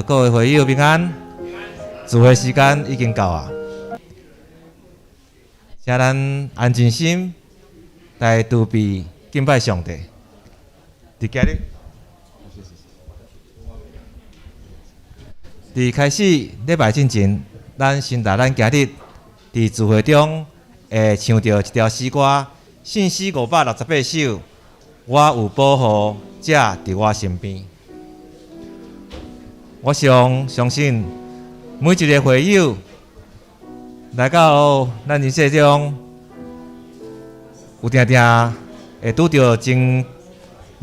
各位會友平安，聚會時間已經到啊，請咱安靜心來準備敬拜上帝。佇今日，佇開始禮拜進前，咱先來咱今日佇聚會中會唱著一條詩歌，聖詩568首，我有保護者佇我身邊。我想相信每一个會友來到咱人生中，有定定會拄著真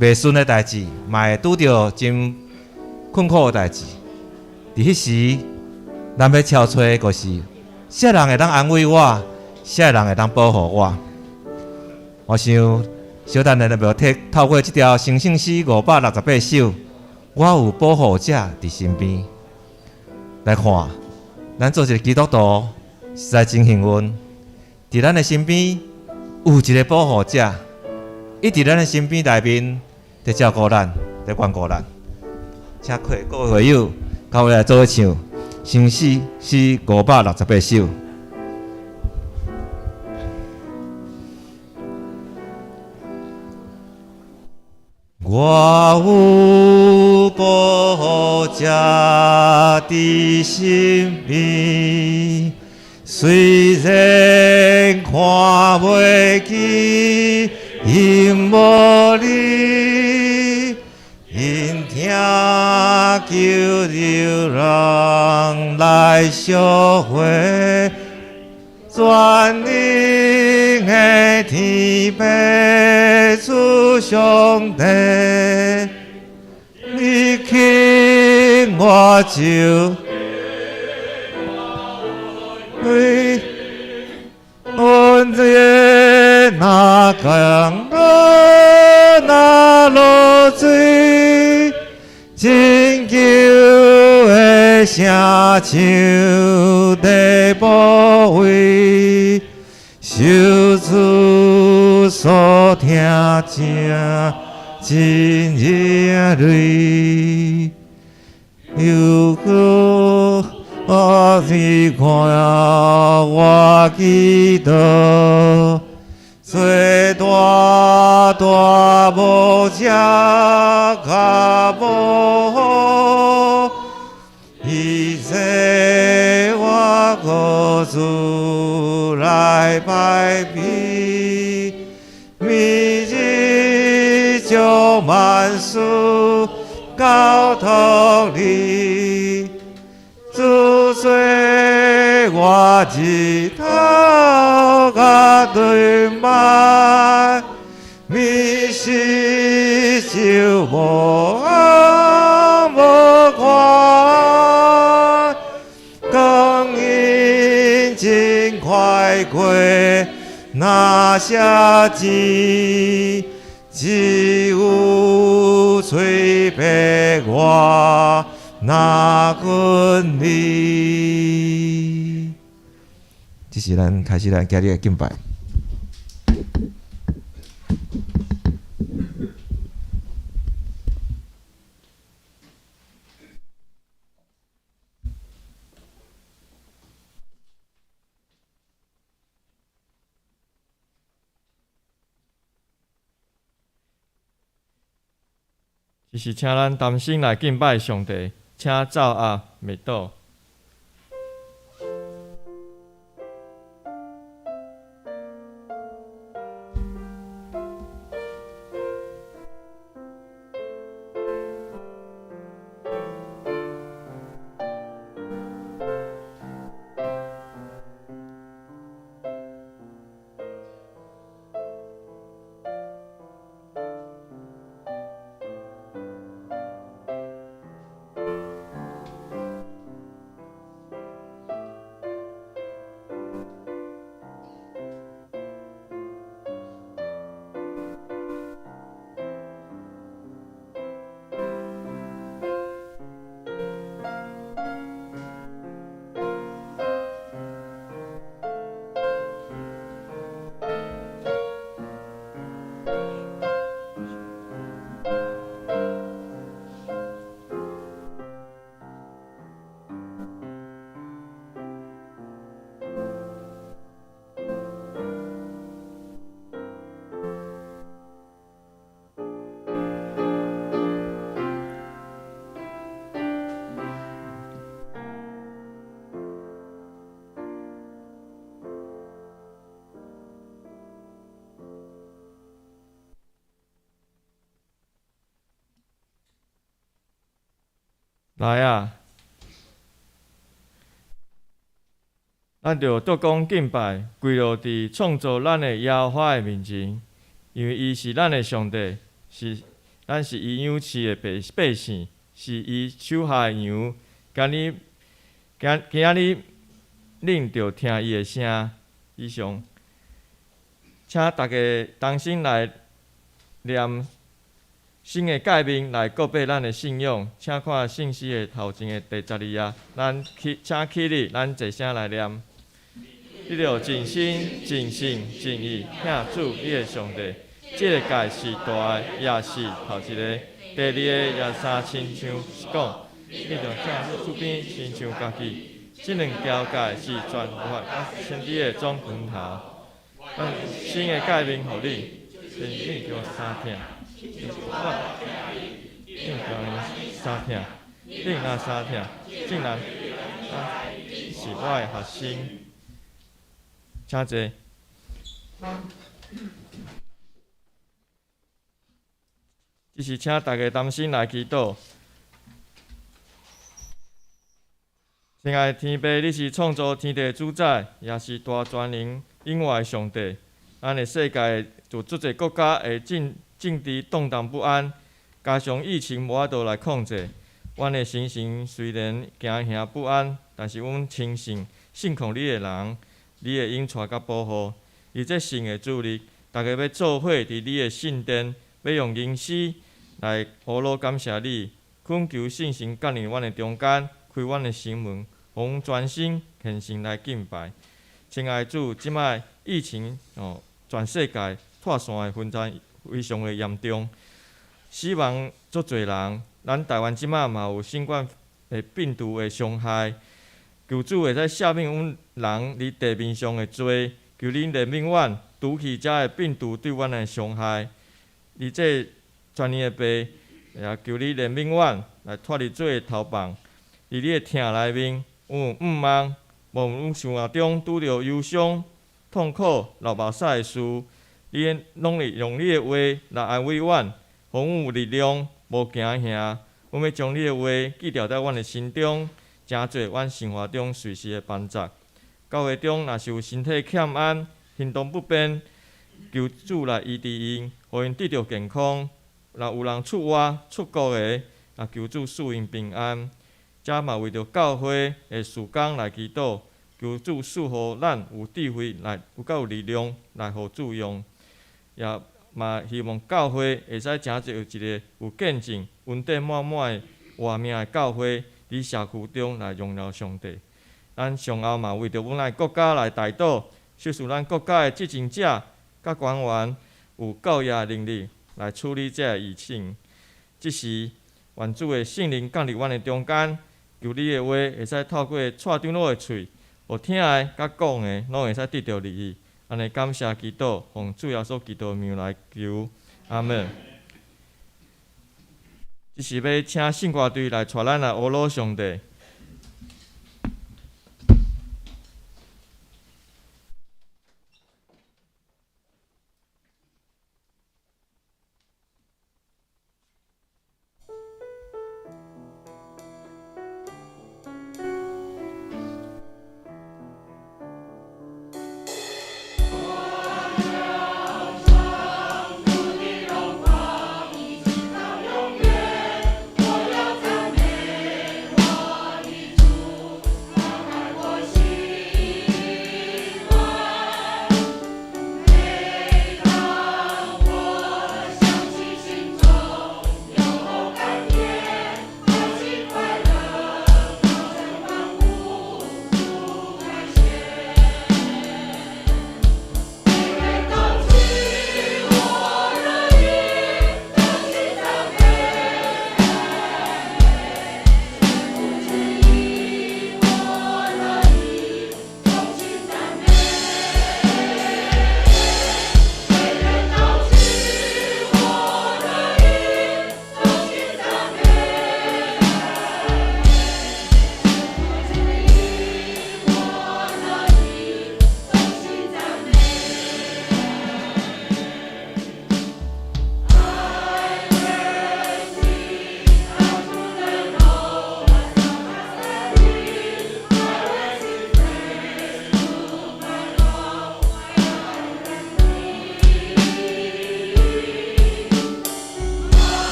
袂順的代誌，嘛會拄著真困苦的代誌。佇彼時，咱欲敲揣的就是啥人會當安慰我，啥人會當保護我。我想，小等下就要透過這條成聖詩568首，我有保護者佇身邊來看，咱做一个基督徒實在真幸運，佇咱的身邊有一个保護者，伊佇咱的身邊內面佇照顧咱，佇關顧咱。請各位會友，佮我來做伙唱成聖詩568首。我有保護者佇身邊，雖然看袂見，因無理，因疼求流人來相會，全能的天父主上帝，你牽我手，阮這若降落若落水，拯救的聲唱在保衛，受主所疼正真熱淚，又閣我是看我祈禱，做大大無遮較無好，伊說我各自來拜彼，每日將萬事交託你，主做我日頭佮對晚，暝時就無暗無看，光陰真快過，若寫字，只有喙白我若困你。這是咱開始咱今日的敬拜。這是請咱同心來敬拜上帝，請奏樂默禱。來啊！咱著桌躬敬拜，跪落佇創造咱的耶和華的面前，因為伊是咱的上帝，是咱是伊養飼的百姓，是伊手下的羊。今日今今仔日，恁著聽伊的聲。以上，請大家同心來念新的誡命來告白咱的信仰，請看聖詩的頭前的第12頁，咱起，請起立，咱齊聲來念。你著盡心、盡性、盡意疼主你的上帝。這个誡是大的，也是頭一个。第二个也相親像是講，你著疼你厝邊親像家己。這兩條誡是全律法佮先知的總拳頭。咱新的誡命予你，是恁著相疼。我恁著相疼，恁若相疼，竟然是我的學生。請坐。這時請大家同心來祈禱。親愛的天父，你是創造天地的主宰，也是大全能永活的上帝。咱的世界有足濟國家的政治動盪不安，加上疫情無法度來控制，阮的心神雖然驚惶不安，但是阮深信信靠你的人，你會用帶佮保護。佇這聖的主日，大家欲做伙佇你的聖殿，欲用吟詩來呵咾感謝你，懇求聖神降臨阮的中間，開阮的心門，予阮專心虔誠來敬拜。親愛的主，這擺疫情哦，全世界拖線的紛爭非常的嚴重，死亡足濟人。咱台灣這擺嘛有新冠的病毒的傷害，求主會使赦免阮人佇地面上的罪，求恁憐憫阮，除去這个病毒對阮的傷害。佇這全年的病，也求你憐憫阮，來脫離罪的頭縛。佇你的疼內面，阮有毋望，無論阮生活中拄著憂傷、痛苦、流目屎的事，你攏會用你的話來安慰阮，予阮有力量，無驚惶。阮欲將你的話記牢佇阮的心中，成做阮生活中隨時的幫助。教會中若是有身體欠安、行動不便，求主來醫治𪜶，予𪜶得著健康。若有人出外、出國的，也求主賜𪜶平安。遮嘛為著教會的事工來祈禱，求主賜予咱有智慧來，有夠有力量來予主用。也嘛希望教會會使成就一个有見證、恩典滿滿的活命的教會，佇社區中來榮耀上帝。咱上後嘛為著阮的國家來代禱，賞賜咱國家的執政者佮官員有夠額能力來處理這个疫情。這時，願主的聖靈降臨阮的中間，求你的話會使透過蔡長老的喙，予聽的佮講的，攏會使得著利益。按呢感謝祈禱，奉主耶穌基督的名來求，阿門。這時欲請聖歌隊來帶咱來呵咾上帝。我要唱主的榮華，一直到永遠。我要讚美我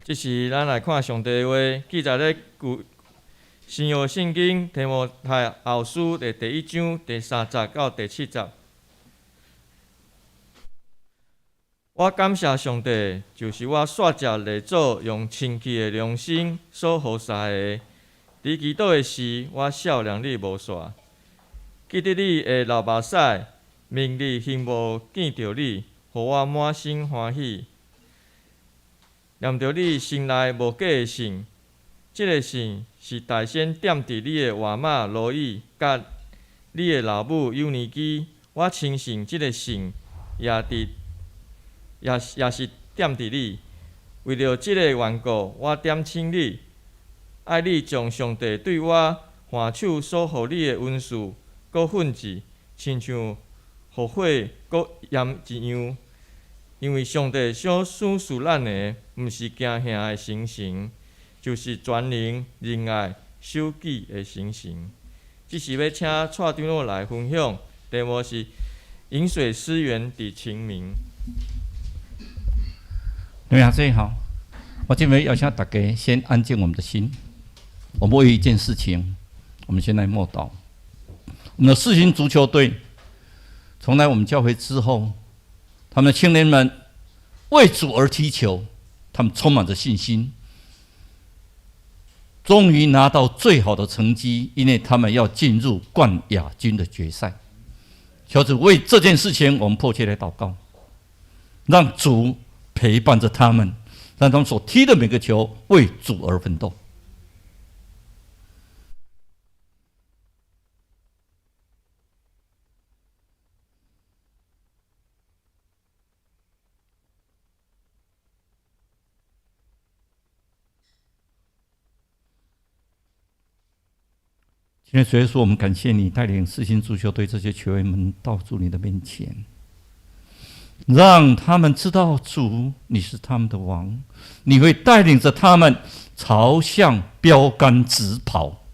這時，咱來看上帝的話，記載咧舊新約聖經提摩太後書的第一章第三節到第七節。我感謝上帝，就是我煞食列祖用清氣的良心所予相的。佇祈禱的時，我少年你無煞，記得你會流目屎，明日興無見著你，予我滿心歡喜。念著你心內無假的信，這个信是大先踮佇你的外媽羅以，佮你的老母友尼基。我深信這个信也佇也也是踮佇你。為著這个緣故，我點請你，愛你將上帝對我還手所予你的恩賜，閣奮治，親像予火閣鹽一樣。因為上帝所賞賜咱的，毋是驚嚇的精神，就是全能、仁愛、守己的精神。這時欲請蔡長老來分享，題目是飲水思源佇清明。你們好，我這邊邀請大家先安靜我們的心。我們為一件事情，我們先來默禱。我們的四星足球隊從來我們教會之後，他們的青年們為主而踢球，他們充滿着信心，終於拿到最好的成績，因為他們要進入冠亞軍的決賽。求主為這件事情，我們迫切來禱告，讓主陪伴着他們，讓他們所踢的每個球為主而奮鬥。今天主耶穌，我們感謝你帶領四星足球隊這些球員們到主你的面前，讓他們知道主你是他們的王，你會帶領着他們朝向標杆直跑。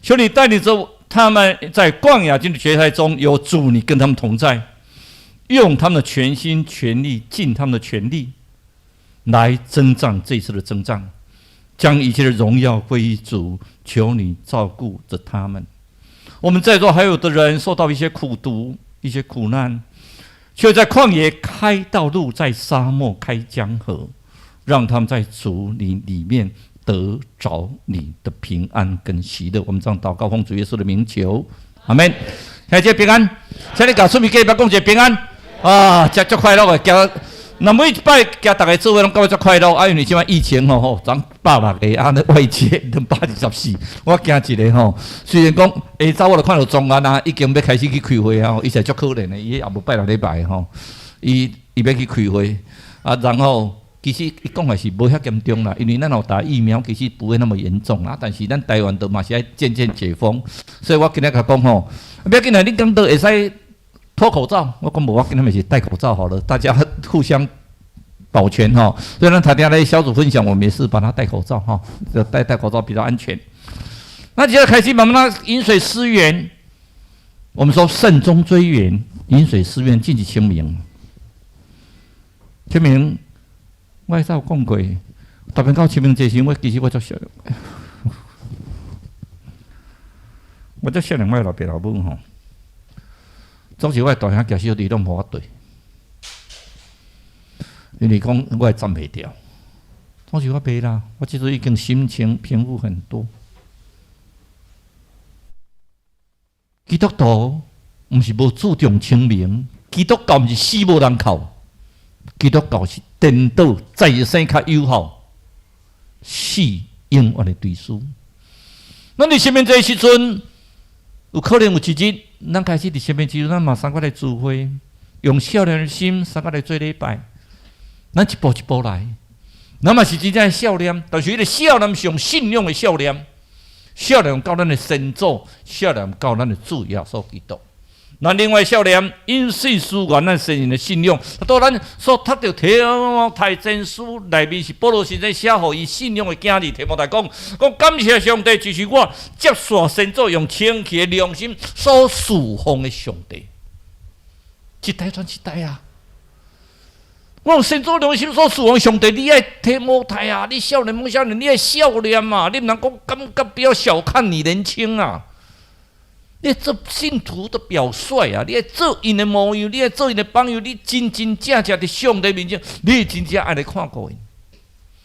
求你帶領着他們在冠亞軍的決賽中，有主你跟他們同在，用他們的全心全力，盡他們的全力來征戰這次的征戰。將一切的榮耀歸於主，求你照顧着他們。我們在座還有的人受到一些苦毒、一些苦難，卻在曠野開道路，在沙漠開江河，讓他們在主你裡面得著你的平安跟喜樂。我們這樣禱告，奉主耶穌的名求，阿門。大家平安，請你共出面隔壁講一個平安啊，這足快樂的。若每一擺行逐家做伙攏感覺足快樂，啊，因為這擺疫情吼吼，昨160個啊，咧外界224，我驚一个吼。雖然講下晝我就看著莊安啊，已經欲開始去開會啊，伊實在足可憐的，伊也無拜六禮拜吼，伊伊欲去開會啊，然後其實伊講的是無遐嚴重啦，因為咱有打疫苗，其實不會那麼嚴重啊。但是咱台灣都嘛是愛漸漸解封，所以我今日共講吼，欲緊啊，你講都會使脫口罩，我講無，我今日嘛是戴口罩好了，大家互相保全吼。所以咱頭拄咧小組分享，我們也是把它戴口罩哈，戴戴口罩比較安全。那接著開始慢慢飲水思源，我們說慎終追遠，飲水思源，進去清明。清明，我早有講過，特別到清明節時，我其實我足少，我足少年，我老爸老母吼。總是我大兄舉小弟攏無我綴，因為講我會站袂牢。總是我袂啦，我這陣已經心情平復很多。基督徒毋是無注重清明，基督教毋是死無人靠，基督教是顛倒再生較有效，死永遠的追思。咱佇清明節時陣，有可能有一日，咱開始佇清明節，咱嘛相共來聚會，用少年的心相共來做禮拜。咱一步一步來，咱嘛是真正少年，但是彼个少年是用信仰的少年，少年到咱的先祖，少年到咱的主耶穌基督。咱另外少年飲水思源，咱先人的信仰，到咱所讀著提摩太前書內面是保羅先生寫予伊信仰的囝兒提摩太講，講感謝上帝，就是我接續先祖用清氣的良心所侍奉的上帝，一代傳一代啊！我神做良心所賜，上帝，你愛提摩太啊！你少年毋少年，你愛少年嘛？你毋通講感覺不要小看你年輕啊！你做信徒的表率啊！你愛做𪜶的模樣，你愛做𪜶的榜樣，你真真正正佇上帝面前，你真正愛來看顧𪜶，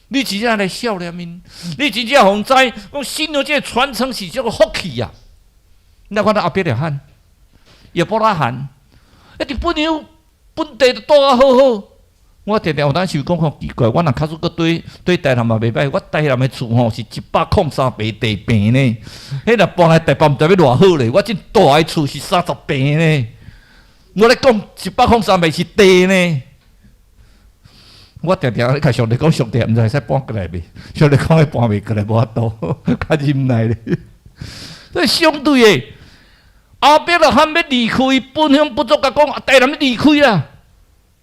你真正愛來少年𪜶，你真正予𪜶知，講信仰這個傳承是這個福氣啊！你看到亞伯拉罕、亞伯拉罕，一佇本鄉本地都住啊好好。我定定有當時講吼奇怪，我若假使閣對對台南嘛袂䆀，我台南的厝吼是103平地坪呢，彼若搬來台北毋知欲偌好咧。我這大的厝是30坪呢，我咧講103平是地呢。我定定咧共上帝講，上帝毋知會使搬過來袂？上帝講伊搬袂過來，無法度，較忍耐咧。所以相對的，亞伯拉罕欲離開本鄉部族，共講台南欲離開啦。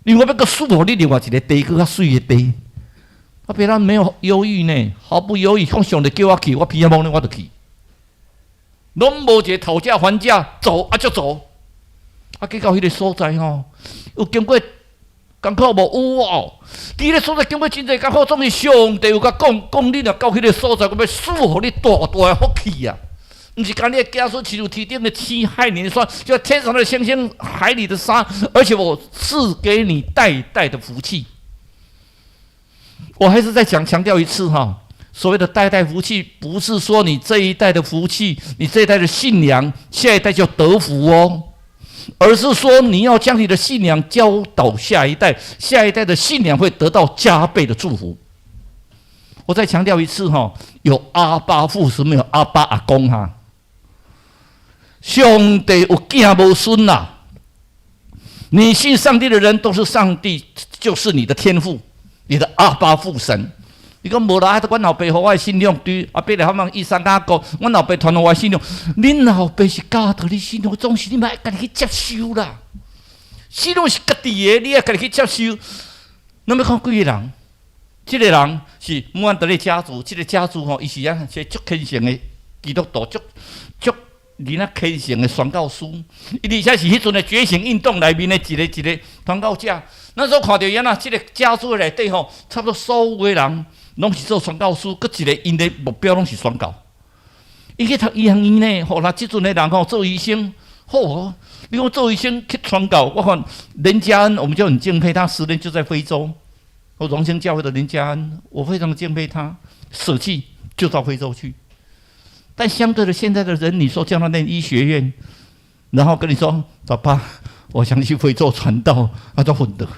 因為我欲閣賜予你另外一個地，閣較媠的地。亞伯拉罕沒有猶豫呢，毫不猶豫，講上帝叫我去，我鼻仔摸咧我就去，攏無一個討價還價，走啊就走。啊，去到彼個所在吼，有經過艱苦無？有哦。彼個所在經過真濟艱苦，總是上帝有共講，講你若到彼個所在，我欲賜予你大大的福氣啊！毋是講你的子孫親像天頂的星，海裡的沙，就天上的星星，海裡的沙，而且我賜給你代代的福氣。我還是再講強調一次哈，所謂的代代福氣，不是說你這一代的福氣，你這一代的信仰，下一代就得福哦，而是說你要將你的信仰教導下一代，下一代的信仰會得到加倍的祝福。我再強調一次哈，有阿爸父是沒有阿爸阿公哈。上帝有囝無孫啦，你信上帝的人都是上帝，就是你的天父，你的阿爸父神。你講無啦，阮老爸予我的信仰，對亞伯拉罕、以撒、雅各，阮老爸傳予我的信仰。恁老爸是教導你信仰，總是你嘛愛家己去接受啦。信仰是家己的，你愛家己去接受。咱欲看幾個人，這個人是穆安德烈家族，這個家族吼，伊是按怎，是足虔誠的基督徒，足足。而那虔誠的宣教師，伊而且是彼陣的覺醒運動內面的一個一個傳教者。那時候看著伊按怎，這個家族內底吼，差不多所有的人攏是做宣教師，閣一個𪜶的目標攏是宣教。伊去讀醫學院呢，吼，那這陣的人吼做醫生，好，你講做醫生去傳教，我看林家恩，我們就很敬佩他，10年就在非洲。我榮興教會的林家恩，我非常敬佩他，捨棄就到非洲去。但相對的，現在的人，你說叫他念醫學院，然後跟你說：“爸爸，我想去非洲傳道。”他就混的。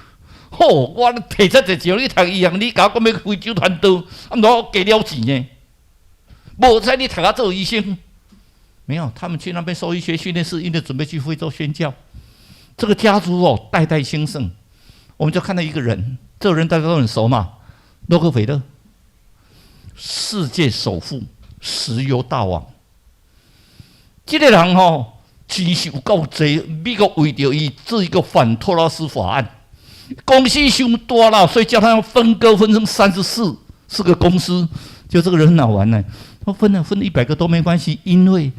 吼，我提出這錢，你讀醫學，你共我講欲非洲傳道，啊，毋過了錢呢？無彩你讀啊做醫生，沒有，他們去那邊受醫學訓練，是因為準備去非洲宣教。這個家族哦，代代興盛。我們就看到一個人，這個人大家都很熟嘛，洛克菲勒，世界首富。石油大王，這個人吼錢是有夠濟，美國為著伊做一個反托拉斯法案，公司傷大啦，所以叫他要分割分成34個公司。就這個人很好玩呢，他分了分100個都沒關係，因為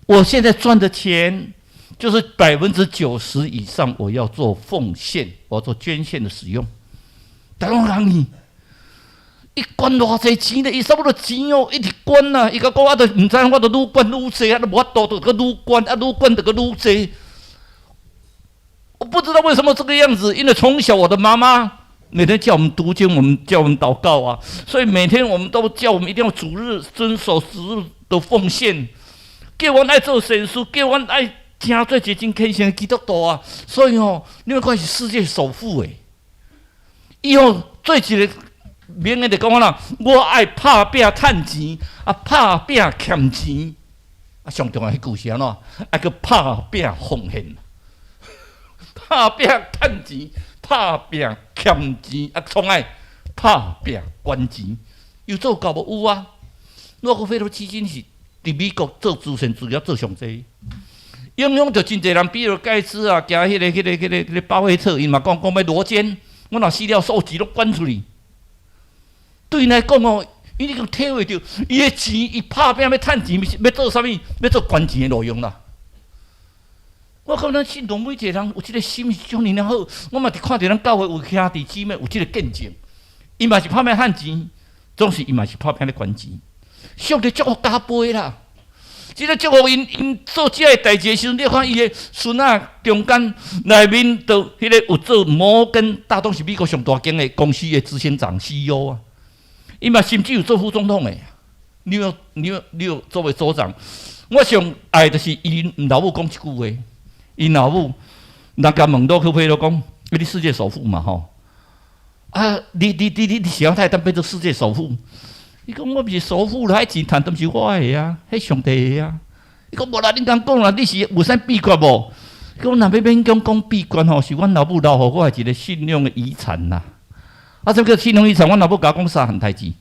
我現在賺的錢就是90%以上，我要做奉獻，我要做捐獻的使用。台灣人伊。伊捐偌濟錢咧？伊差不多錢哦，一直捐啊！伊共講我都毋知，我都愈捐愈濟，啊，都無法度，就閣愈捐，啊，愈捐就閣愈濟。我不知道為什麼這個樣子，因為從小我的媽媽每天叫我們讀經，我們叫我們禱告啊，所以每天我們都叫我們一定要主日遵守主日的奉獻，叫阮愛做善事，叫阮愛成做一個真虔誠的基督徒啊。所以吼，你們看是世界首富誒，伊吼做一個。名言就講啦，我愛拍拚趁錢，啊拍拚儉錢，啊上重要彼句是按怎？愛閣拍拚奉獻，拍拚趁錢，拍拚儉錢，啊創愛拍拚捐錢，有做到無？有啊！洛克菲勒基金是佇美國做慈善事業做上濟，影響著真濟人，比爾蓋茨啊，加彼個巴菲特，𪜶嘛講講欲募捐，我若死了所有錢攏捐出去。對𪜶來講哦，伊已經體會著，伊的錢，伊拍拚欲趁錢，欲做啥物？欲做捐錢的路用啦。我我感覺咱信徒每一個人有這個心是遮爾好，我嘛佇看著咱教會有兄弟姊妹有這個見證，伊嘛是拍拚趁錢，總是伊嘛是拍拚咧捐錢。上帝祝福加倍啦！這个祝福𪜶𪜶做這个代誌的時陣，你看伊的孫仔中間內面就彼个有做摩根大通是美國上大間的公司的執行長 CEO 啊，伊嘛甚至有做副總統的，你有你有你有作為州長。我上愛就是伊老母講一句話，伊老母人共問洛克菲勒講，你世界首富嘛吼？啊，你你你你你想會當變做世界首富？伊講我毋是首富啦，彼錢趁都毋是我的啊，彼上帝的啊。伊講無啦，恁敢講啦，你是有啥秘訣無？伊講若欲勉強講秘訣吼，是阮老母留予我的一個信仰的遺產啦。啊，啥物叫信仰遺產？阮老母共我講三項代誌。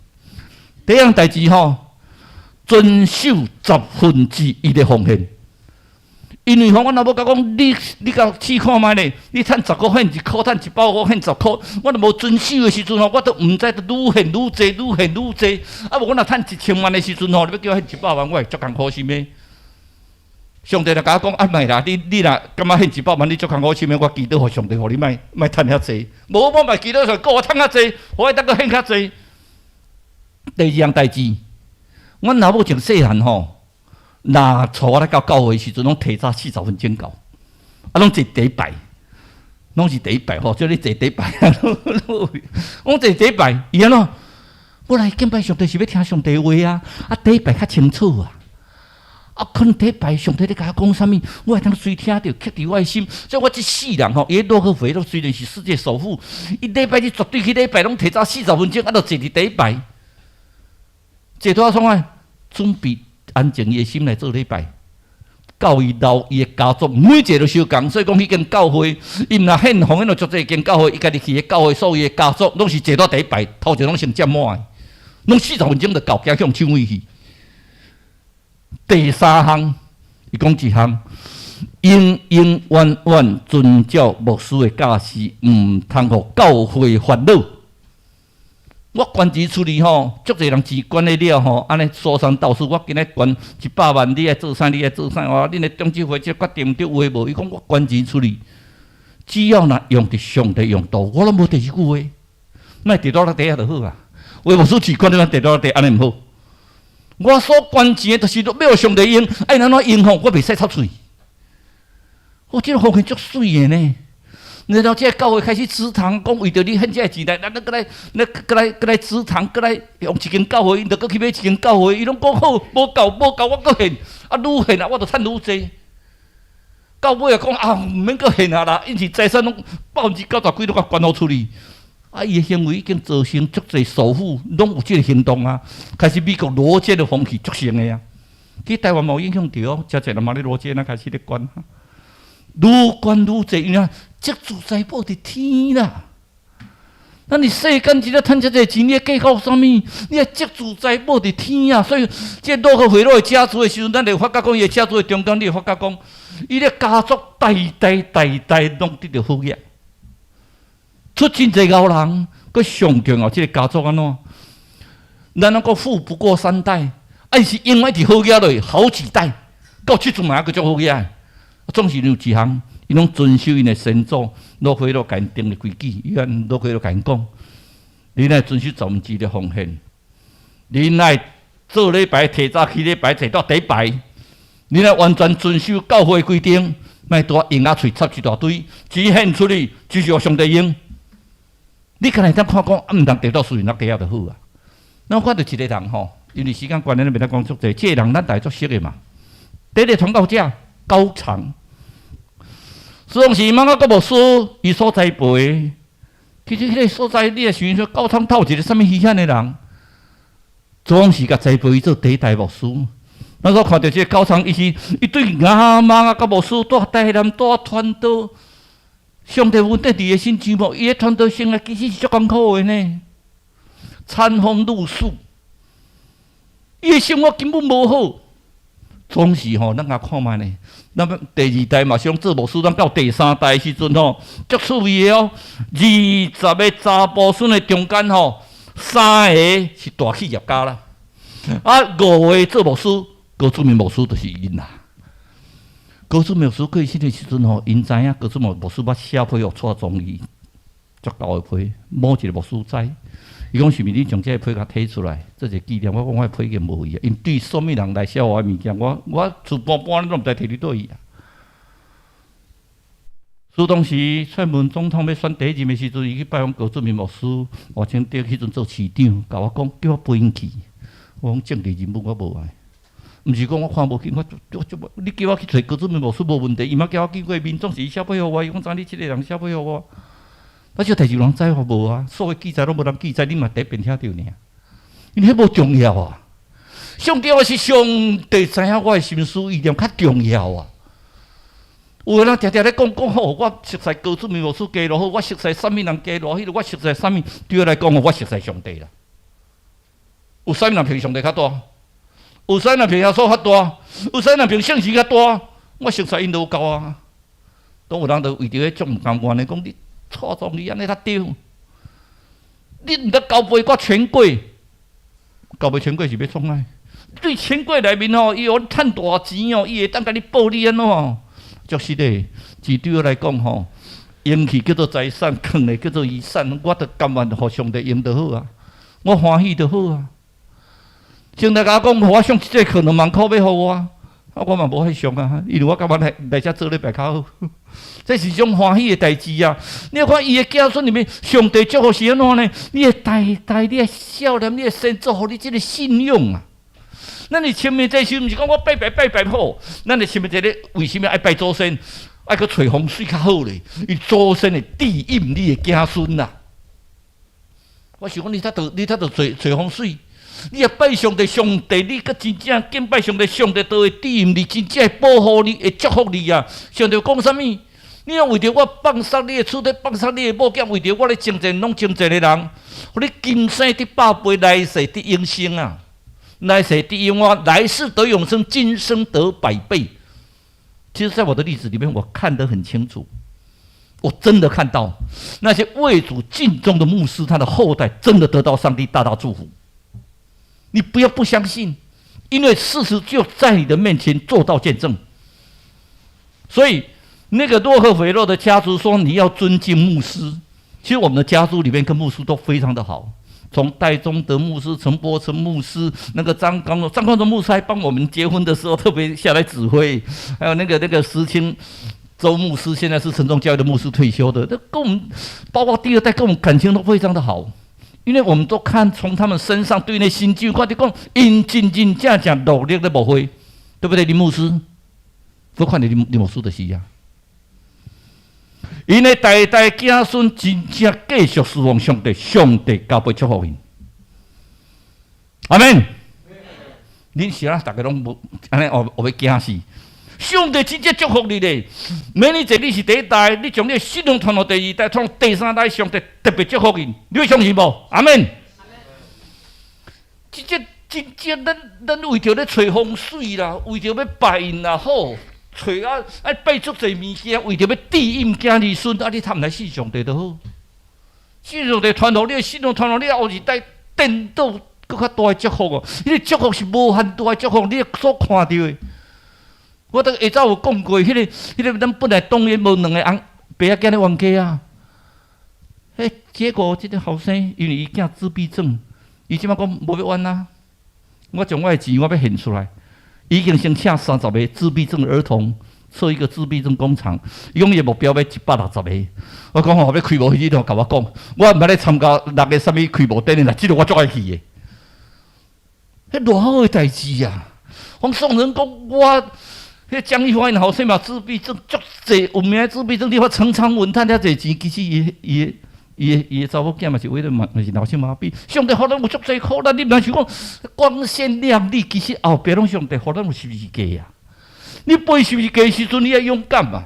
第一項代誌吼，遵守十分之一的奉獻。因為吼，阮老母共我講，你你共試看覓咧？你趁十箍獻一箍，趁100箍獻十箍，我若無遵守的時陣吼，我都毋知愈獻愈濟，愈獻愈濟。啊，無我若趁1000萬的時陣吼，你欲叫我獻100萬，我會足艱苦心的。上帝若共我講，啊，莫啦，你你若感覺獻一百萬，你足艱苦心的，我祈禱予上帝，予你莫莫趁遐濟。無我嘛祈禱說，閣予我趁較濟，予我當閣獻較濟。第二項代誌，阮老母從細漢吼。若帶我來到教會時陣，攏提早40分鐘到，啊，攏坐第一排，攏是第一排吼，叫你坐第一排，攏坐第一排。伊按怎？我來敬拜上帝是欲聽上帝話啊，啊，第一排較清楚啊，啊，可能第一排上帝咧共我講啥物，我會當隨聽著，刻佇我的心。所以我這世人吼，伊洛克菲勒雖然是世界首富，伊禮拜日絕對去禮拜攏提早四十分鐘，啊，就坐佇第一排，坐佇創啊，準備。安靜伊的心來做禮拜，到伊老伊的家族每一個都相仝，所以講彼間教會，伊毋若獻奉獻落足濟間教會，伊家己去的教會，所有的家族攏是坐佇第一排，頭前攏先佔滿的，攏四十分鐘就到，驚予人搶位去。第三項，伊講一項，永永遠遠遵照牧師的教示，毋通予教會煩惱。我捐錢出去吼，足濟人錢捐得了吼，按呢說三道四。我今日捐100萬，你愛做啥？你愛做啥？哇！恁的中執會這決定對有無？伊講我捐錢出去，只要若用佇上帝用途，我攏無第二句話。莫佇倒落底下就好啊。有牧師錢捐佇咱佇倒落底，按呢毋好。我所捐錢的，就是欲予上帝用，愛按怎用吼，我袂使插喙。我這個奉獻足媠的呢。然後這個教會開始植堂，講為著你獻這个錢來，咱咱閣來，咱閣來閣來植堂，閣來用一間教會，𪜶就閣去買一間教會，伊攏講好，無夠無夠，我閣獻，啊愈獻啊，我就趁愈濟。到尾啊講啊，毋免閣獻啊啦，𪜶是財產攏90%幾攏共捐予出去。啊，伊的行為已經造成足濟首富攏有這個行動啊，開始美國羅捐的風氣足盛的啊，去台灣嘛有影響著哦，誠濟人嘛咧羅捐啊，開始咧捐，愈捐愈濟，因為積聚財寶佇天啦。咱佇世間只咧趁遮濟錢，你計較啥物？你愛積聚財寶佇天啊！所以，這洛克菲勒的家族的時陣，咱就發覺講，伊的家族的中間，你會發覺講，伊的家族代代代代攏得著好額，出真濟𠢕人，閣上重要，這个家族按怎？咱攏講富不過三代，啊，伊是永遠佇好額落好幾代，到這陣嘛猶閣足好額。總是有一項，伊攏遵守𪜶的先祖洛克菲勒共𪜶定的規矩，伊按洛克菲勒共𪜶講，恁愛遵守十分之一的奉獻，恁愛做禮拜提早去禮拜坐佇第一排，恁愛完全遵守教會規定，莫拄仔用仔喙插一大堆，錢獻出去，只是予上帝用。你敢會當看講，啊，毋通得到私人落底下就好啊。咱看著一個人吼，因為時間關係，咱袂當講足濟。這個人咱大家足熟的嘛。第一個傳道者高長，當時瑪雅閣牧師伊所栽培，其實彼個所在，你會想說高昌透一個啥物稀罕的人，總是共栽培伊做第一代牧師。咱所看著這個高昌，伊是伊對亞瑪雅閣牧師蹛台南蹛傳道，上帝恩典佇伊身上無？伊的傳道生涯其實是足艱苦的呢，餐風露宿，伊的生活根本無好。總是吼，咱共看覓呢？咱第二代嘛是講做牧師，咱到第三代的時陣吼，足趣味的哦。20個查埔孫的中間吼，三個是大企業家啦，啊，五個做牧師，高志明牧師就是𪜶啦。高祖牧師過身的時陣吼，𪜶知影高祖牧師捌寫批予蔡宗義足厚的批，無一個牧師知。伊講是毋是你將這個批共提出來，做一個紀念？我講我的批已經無去啊，𪜶對啥物人來寫我的物件，我厝搬搬，你攏毋知提佇佗去啊。所以當時蔡英文總統欲選第一任的時陣，伊去拜訪高俊明牧師，賴清德彼陣做市長，共我講叫我陪𪜶去。我講政治人物我無愛，毋是講我看無起，我你叫我去揣高俊明牧師無問題，伊嘛叫我見過面，總是伊寫批予我，伊講知你這個人寫批予我。啊，這代誌有人知無？無啊，所有記載攏無人記載，你嘛第一遍聽著爾。因為彼無重要啊，上重要是上帝知影我的心思意念較重要啊。有的人定定咧講講吼，我熟似高俊明牧師加偌好，我熟似啥物人加偌彼個，我熟似啥物，對我來講，我熟似上帝啦。有啥物人比上帝較大？有啥物人比耶穌較大？有啥物人比聖神較大？我熟似𪜶都有夠啊。都有人就為著彼種毋甘願的講，你錯總你按呢較對，你毋得交背掛權貴，交背權貴是欲創啥？對權貴內面吼，伊予你趁大錢哦，伊會當共你報你按怎？足實的，其實對我來講吼，用去叫做財產，囥咧叫做遺產，我著甘願予上帝用就好啊，我歡喜就好啊。上帝共我講，予我上這節課2萬箍欲予我，啊，我嘛無愛上啊，因為我感覺來來遮做禮拜較好。這是一種歡喜的代誌啊！你看伊的子孫裡面，上帝祝福是按怎呢？你的代代，你的少年，你的先祖，予你這個信仰啊！咱佇清明節時，毋是講我拜拜拜拜好，咱佇清明節咧，為啥物愛拜祖先？愛去揣風水較好咧？伊祖先會庇蔭你的子孫啦。我想講，你才著揣揣風水，你若拜上帝，上帝你閣真正敬拜上帝，上帝都會庇蔭你，真正會保護你，會祝福你啊！上帝講啥物？你若為著我放殺你的處體，放殺你的某囝，為著我咧征戰，攏征戰的人，予你今生得百倍，來世得永生啊！來世得永活，來世得永生，今生得百倍。其實，在我的例子裡面，我看得很清楚，我真的看到那些為主盡忠的牧師，他的後代真的得到上帝大大祝福。你不要不相信，因為事實就在你的面前做到見證。所以，那個洛克菲勒的家族說你要尊敬牧師。其實，我們的家族裡面跟牧師都非常的好。從戴宗德牧師、陳伯成牧師，那個張光榮牧師還幫我們結婚的時候特別下來指揮，還有那個石青周牧師，現在是城中教會的牧師退休的，這跟我們包括第二代跟我們感情都非常的好，因為我們都看從他們身上對那新舊，我佇講，𪜶真真正正努力咧牧會，對不對？林牧師，我看你林牧師就是啊。𪜶的代代子孫真正繼續侍奉上帝，上帝加倍祝福𪜶。阿們。恁是啊，逐家攏無按呢，學欲驚死。上帝真正祝福你咧，免你這你是第一代，你將你的信仰傳予第二代，傳第三代，上帝特別祝福𪜶，你會相信無？阿們。真正真正，咱為著咧揣風水啦，為著欲拜𪜶啦，好。揣啊，愛拜足濟物件，為著欲庇蔭子兒孫，啊！你較毋來信上帝就好。信上帝傳予你的信仰，傳予你後一代，顛倒閣較大的祝福哦。彼個祝福是無限大的祝福，你所看著的。我頂下晝有講過，彼個咱本來當然無兩個翁爸仔囝咧冤家啊。彼結果這個後生因為伊囝自閉症，伊這擺講無欲冤啊。我將我的錢我欲獻出來。已經先請30個自閉症兒童設一個自閉症工廠，伊講伊的目標欲160個。我講吼，欲開幕彼日就共我講，我毋捌咧參加六个啥物開幕典禮啦，這個我足愛去的。彼偌好的代誌啊！講宋人講我，彼江宜樺𪜶後生嘛自閉症足濟有名的自閉症，你看陳長文趁遐濟錢，其實伊的查某囝嘛是為了嘛是腦性麻痹。上帝予咱有足濟苦難，你毋通想講光鮮亮麗，其實後壁攏上帝予咱有十字架啊！你背十字架的時陣，你愛勇敢嘛！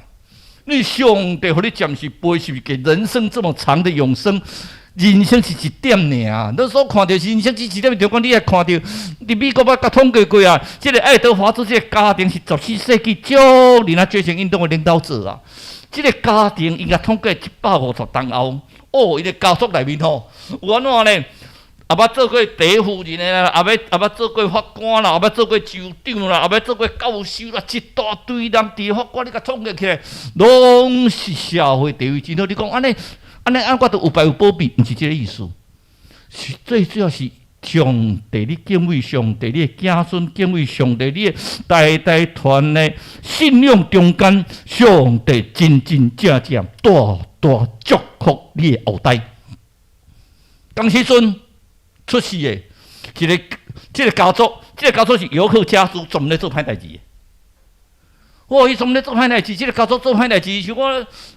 你上帝予你暫時背十字架，人生這麼長的永生，人生是一點爾。你所看著人生只一點，就講你會看著，佇美國捌共統計過啊，這個愛德華茲這個家庭是14世紀少年仔覺醒運動的領導者啊。這個家庭應該統計150冬後，哦，伊的家族內面吼，有按怎呢？也捌做過第一夫人的啦，也捌做過法官啦，也捌做過州長啦，也捌做過教授啦，一大堆人佇法官，你共統計起來，攏是社會地位真好。你講按呢按呢按，我著有排有保庇，毋是這个意思。是最主要是上帝，你敬畏上帝，你的子孫敬畏上帝，你的代代傳的信仰中間，上帝真真正正大大祝福你的後代。當時陣出世的一个這个家族，這个家族是約克家族，專門咧做歹代誌的。哇！伊專門咧做歹代誌，這个家族做歹代誌，像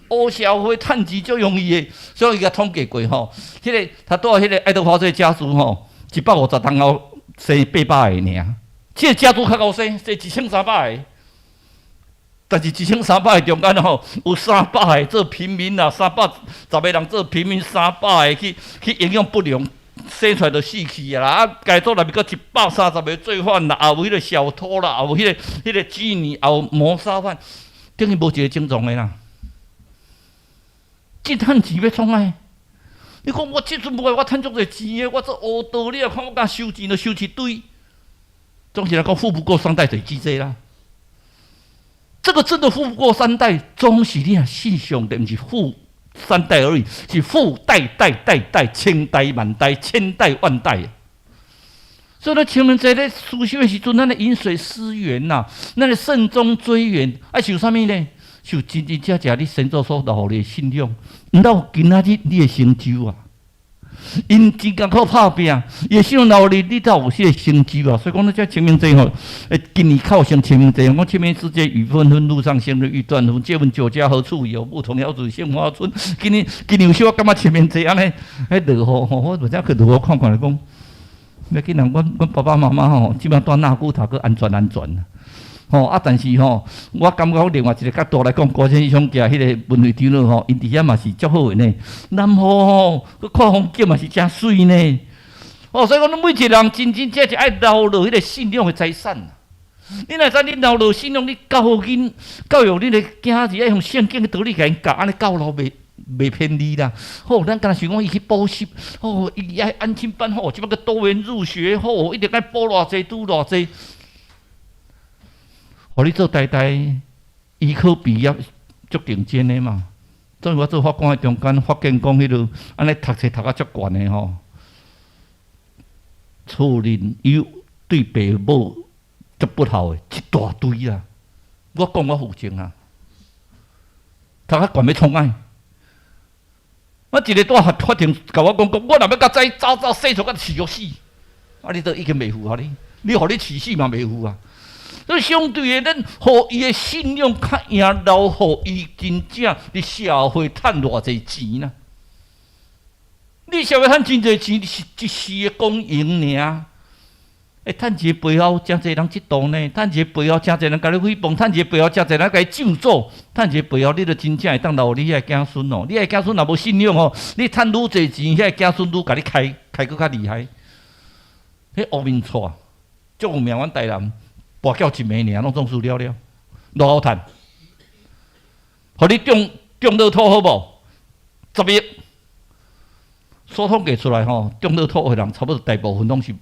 我黑社會趁錢足容易的，所以伊共統計過吼，彼个他拄彼个愛德華這个家族吼，150冬後生800個爾，這个家族較𠢕生，生1300個。但是1300個中間吼，有300個做貧民啦，310個人做貧民，300個去營養不良，生出來就死去啊啦！啊，家族內面閣130個罪犯啦，也有彼個小偷啦，也有彼個妓女，也有謀殺犯，等於無一個正常的啦。這趁錢欲創啥？你講我這陣無愛，我趁足濟錢的，我做烏道，你若看我敢收錢，就收一堆。總是來講，富不過三代就是指這啦。這個真的富不過三代，總是你若信上帝，毋是富三代而已，是富代代代代，千代萬代，千代萬代。所以，咱清明節咧思想的時陣，咱咧飲水思源呐，咱咧慎終追遠，愛想啥物呢？想真真正正你先祖所留予你的信仰，毋但有今仔日你的成就啊！𪜶真艱苦拍拚，伊的信仰留予你，你才有這个成就啊！所以講，咱這清明節吼，今年靠上清明節，講清明時節雨紛紛，路上行人欲斷魂。借問酒家何處有？牧童遙指杏花村。今年有時我感覺清明節按呢，彼落雨吼，我有遮去落雨看看來講，欲緊人，阮爸爸媽媽吼，這擺蹛納古塔閣安全安全。吼啊！但是吼，我感覺另外一个角度來講，郭先生徛彼个文會長老吼，𪜶佇遐嘛是足好的呢。南湖吼，閣看風景嘛是誠媠呢。哦，所以講，每一個人真真正正愛留落彼个信仰的財產。你若知你留落信仰，你教囡教育恁的囝兒，愛用聖經的道理共𪜶教，按呢教路袂偏離啦。好，咱敢若想講伊去補習，吼，伊愛安親班，吼，這擺閣多元入學，吼，一定愛補偌濟，拄偌濟。予你做代代醫科畢業足頂尖的嘛。所以我做法官的中間，發現講彼落按呢讀冊讀甲足懸的吼，厝裡有對爸母足不孝的一大堆啦。我講我負責啊，讀較懸欲創啥？我一个蹛法庭共我講講，我若欲較早早早生出來飼予死，啊！你都已經袂赴啊！你予你飼死嘛袂赴啊！所以相對的，咱予伊的信仰較贏，留予伊真正佇社會趁偌濟錢啦。你社會趁真濟錢，是一時的光榮爾。欸，趁錢背後誠濟人嫉妒呢，趁錢背後誠濟人共你誹謗，趁錢背後誠濟人共你咒詛，趁錢背後你著真正會當留予你遐个子孫哦。你遐个子孫若無信仰哦，你趁愈濟錢，遐个子孫愈共你開開閣較厲害。彼烏面蔡足有名，阮台南跋筊一暝爾，攏總輸了了，偌好趁？予你中中樂透好無？10億，所統計出來吼，中樂透的人差不多大部分攏是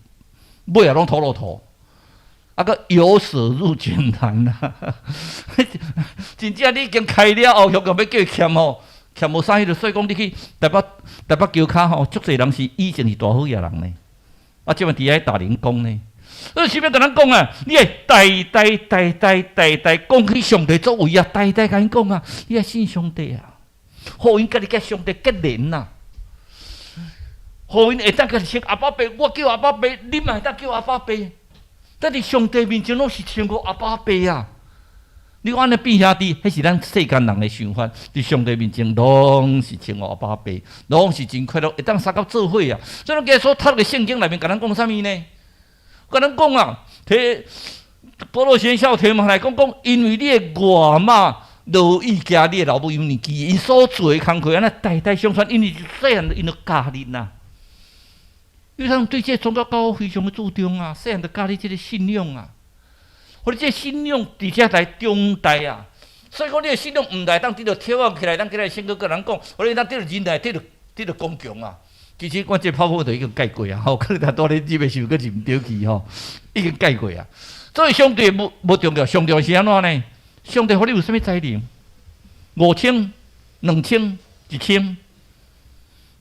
尾仔攏吐落吐，啊，閣由奢入儉難啦。真正你已經開了後，鄉欲叫伊儉吼，儉無啥彼個，所以講你去台北橋跤吼，足濟人是以前是大好野人呢，啊，這擺佇遐打零工呢。所以啥欲共咱講啊？你會代代代代代代講起上帝作為啊，代代共𪜶講啊，你愛信上帝啊，予𪜶家己佮上帝結連啊。予𪜶會當共稱阿爸爸，我叫阿爸爸，你嘛會當叫阿爸爸。但佇上帝面前攏是稱呼阿爸爸啊！你講按呢變兄弟，彼是咱世間人的想法。佇上帝面前攏是稱呼阿爸爸，攏是真快樂，會當相佮做伙啊！所以咱今日所讀的聖經內面，共咱講啥物呢？共咱講啊，提保羅寫信提摩太來講講，因為你的外媽樂意行你的老母因年紀，𪜶所做的工課，按呢代代相傳，因為細漢𪜶就教恁啊。因為他們對這個宗教教非常的注重啊，細漢就教你這個信仰啊，予你這個信仰佇遮來長大啊。所以講，你的信仰毋但當得著挑起來，咱今日聖經共咱講，予你當得著忍耐，得著得著剛強啊。其實我這泡泡就已經蓋過啊，吼，可能拄咧入的時候閣入毋著去吼，已經蓋過啊。所以上帝無無重要，上重要是按怎呢？上帝予你有啥物才能？5000、2000、1000。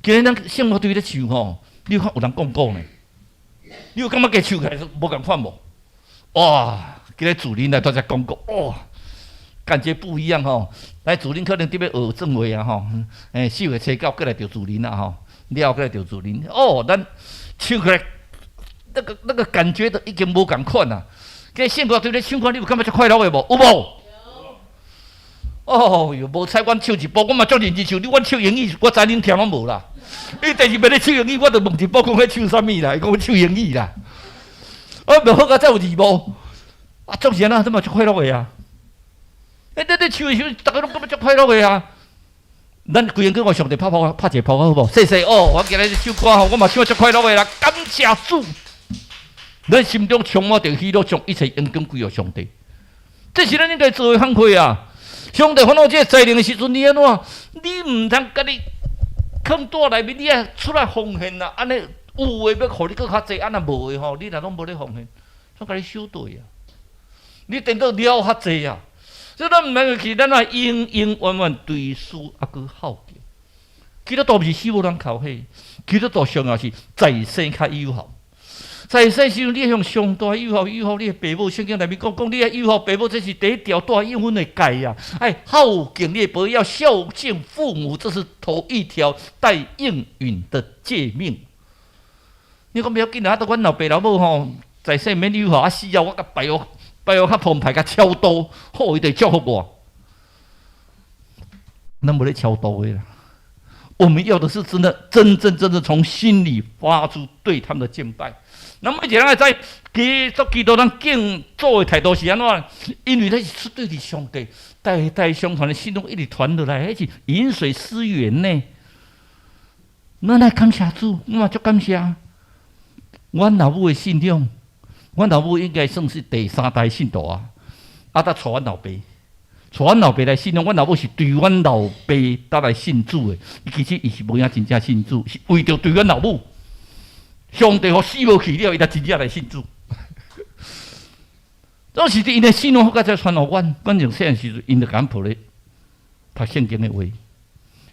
今日咱聖樂隊咧唱吼，你有看有人講古呢？你有感覺加唱起來無仝款無？哇！今日主任來拄才講過，哇！感覺不一樣吼。來主任可能佇咧學正話啊吼，欸，4月初9過來著主任啊吼，了過來著主任。哦，咱唱起來那個感覺都已經無仝款啊。今日聖樂隊咧唱歌，你有感覺足快樂的無？有無？哦喲，無彩阮唱一部，我嘛足認真唱。你阮唱英語，我知恁聽攏無啦。你第二遍咧唱英語，我就問一步講咧唱啥物啦？伊講唱英語啦。啊，無好佳哉有字幕。啊，總是按怎，這嘛足快樂的啊！欸，你咧唱的時陣，逐家攏感覺足快樂的啊！咱規間叫上帝拍拍拍一個拍好無？謝謝哦，我今日這首歌吼，我嘛唱足快樂的啦，感謝主！咱心中充滿著喜樂，將一切榮光歸予上帝。這是咱應該做的工課啊！上帝發落這個才能的時陣，你按怎？你毋通家己囥袋內面，你愛出來奉獻啊！按呢有的欲予你閣較濟，按若無的吼，你若攏無咧奉獻，攏共你收袋啊！你顛倒了較濟啊！所以咱毋通去，咱愛永永遠遠追思猶閣孝敬。基督徒毋是死無人哭火，基督徒上要是在生較有效。在生時陣，你向上帝有孝，有孝你的爸母。聖經內面講，講你愛有孝爸母，這是第一條帶應允的誡啊！愛孝敬你的爸母，要孝敬父母，這是頭一條帶應允的誡命。你講袂要緊啊！啊，阮老爸老母吼，在世免有孝，啊死後我共拜予拜予較澎湃，較超度，好伊就祝福我。咱無咧超度的啦。我們要的是真的，真真正正從心裡發出對他們的敬拜。那每一個人會知，基督基督咱敬主的態度是按怎？因為咱是出對佇上帝代代相傳的信仰一直傳落來，彼是飲水思源呢。咱來感謝主，我嘛足感謝。阮老母的信仰，阮老母應該算是第三代信徒啊。啊，才帶阮老爸，帶阮老爸來信仰。阮老母是隨阮老爸才來信主的。伊其實伊是無影真正信主，是為著隨阮老母。上帝予死無去了，伊才真正來信主。總是𪜶的信仰，才傳予阮。阮從細漢時陣，𪜶就共阮抱咧讀聖經的話。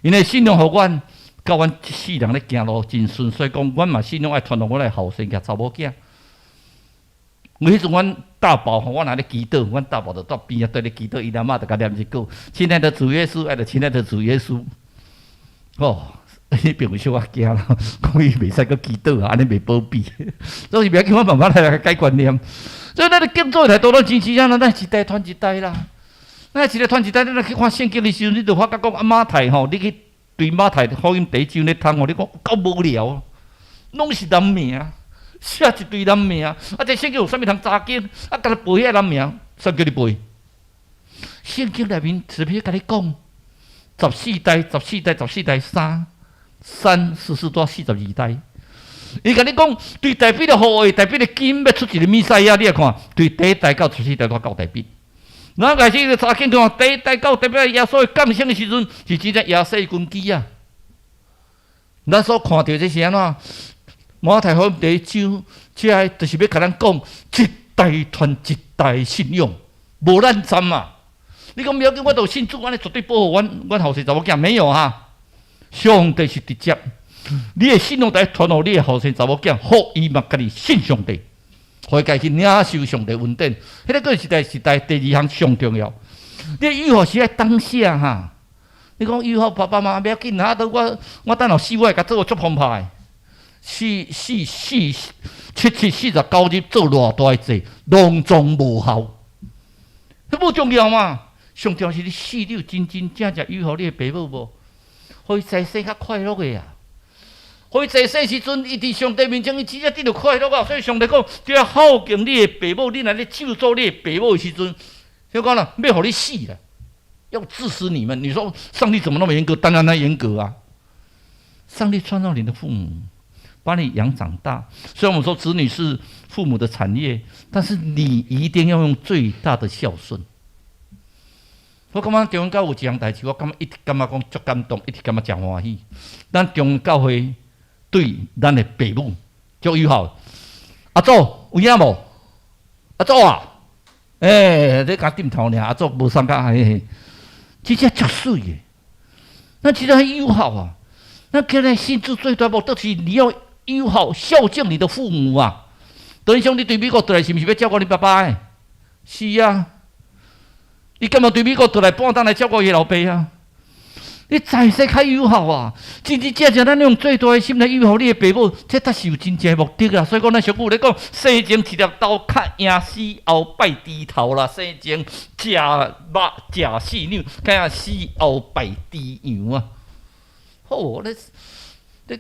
𪜶的信仰予阮，到阮這世人咧行路真順，所以講，阮嘛信仰愛傳予阮的後生佮查某囝。有彼陣阮大寶吼，我若咧祈禱，阮大寶就蹛邊仔綴咧祈禱，伊阿嬤就共念一句：親愛的主耶穌，愛著親愛的主耶穌。哦。伊朋友小可驚啦，講伊袂使閣祈禱啊，按呢袂保庇。所以袂要緊，我慢慢來改觀念。所以咱咧敬主的態度，攏真是按怎？咱一代傳一代啦。咱一代傳一代，你若去看聖經的時陣，你就發覺講啊，馬太吼，你去對馬太福音第一章咧讀吼，你講夠無聊，攏是人名，寫一堆人名。啊，這聖經有啥物通查經？啊，干焦背遐人名，誰叫你背？聖經內面特別共你講，十四代、十四代、十四代三。三四四多42代，伊共你講，對大衛的後裔，大衛的基因欲出一個彌賽亞，你來看，對第一代到十四代都到大衛。咱開始查經看，第一代到大衛耶穌的降生的時陣，是真正耶西根基啊。咱所看著這是按怎？馬太福音第一章，這个就是欲共咱講，一代傳一代信仰，無咱站啊！你講袂要緊，我都信主，按呢絕對保護阮阮後生查某囝，沒有哈。上帝是直接，你的信仰在傳予你的後生查某囝，予伊嘛家己信上帝，予伊家己領受上帝恩典。彼個閣是代時代第二項上重要。你有孝是愛當下哈？你講有孝爸爸媽媽袂要緊啊，都我我等予死，我會共做足澎湃。四四四七七四十九日做偌大的祭，攏總無效。彼無重要嘛？上重要是你死，你有真真正正有孝你的爸母無？予伊在世較快樂的啊！予伊在世時陣，伊佇上帝面前，伊真正得著快樂啊！所以上帝講，你愛孝敬你的爸母，你若咧咒詛你的爸母的時陣，就講啦，欲予你死啦，要治死你們。你說上帝怎麼那麼嚴格？當然他嚴格啊！上帝創造你的父母，把你養長大。雖然我們說子女是父母的產業，但是你一定要用最大的孝順。我感覺中教有一項代誌，我感覺一直感覺講足感動，一直感覺誠歡喜。咱中教會對咱的爸母足友好。阿祖有影無？阿祖啊，欸，你共點頭爾，阿祖無參加，嘿嘿，這只足媠的，咱這個很友好啊。那現在信主最大目的是你要友好孝敬你的父母啊。等於說你對美國轉來，是毋是欲照顧你爸爸的？是啊。你幹嘛對美國轉來半冬來照顧伊老爸啊？你在世較友好啊！真真正正，咱用最大的心來友好你的爸母，這才是有真正的目的啊！所以講，咱俗語咧講，生前一粒豆，較贏死後拜豬頭啦；生前食肉食四兩，較贏死後拜豬羊啊！好，你你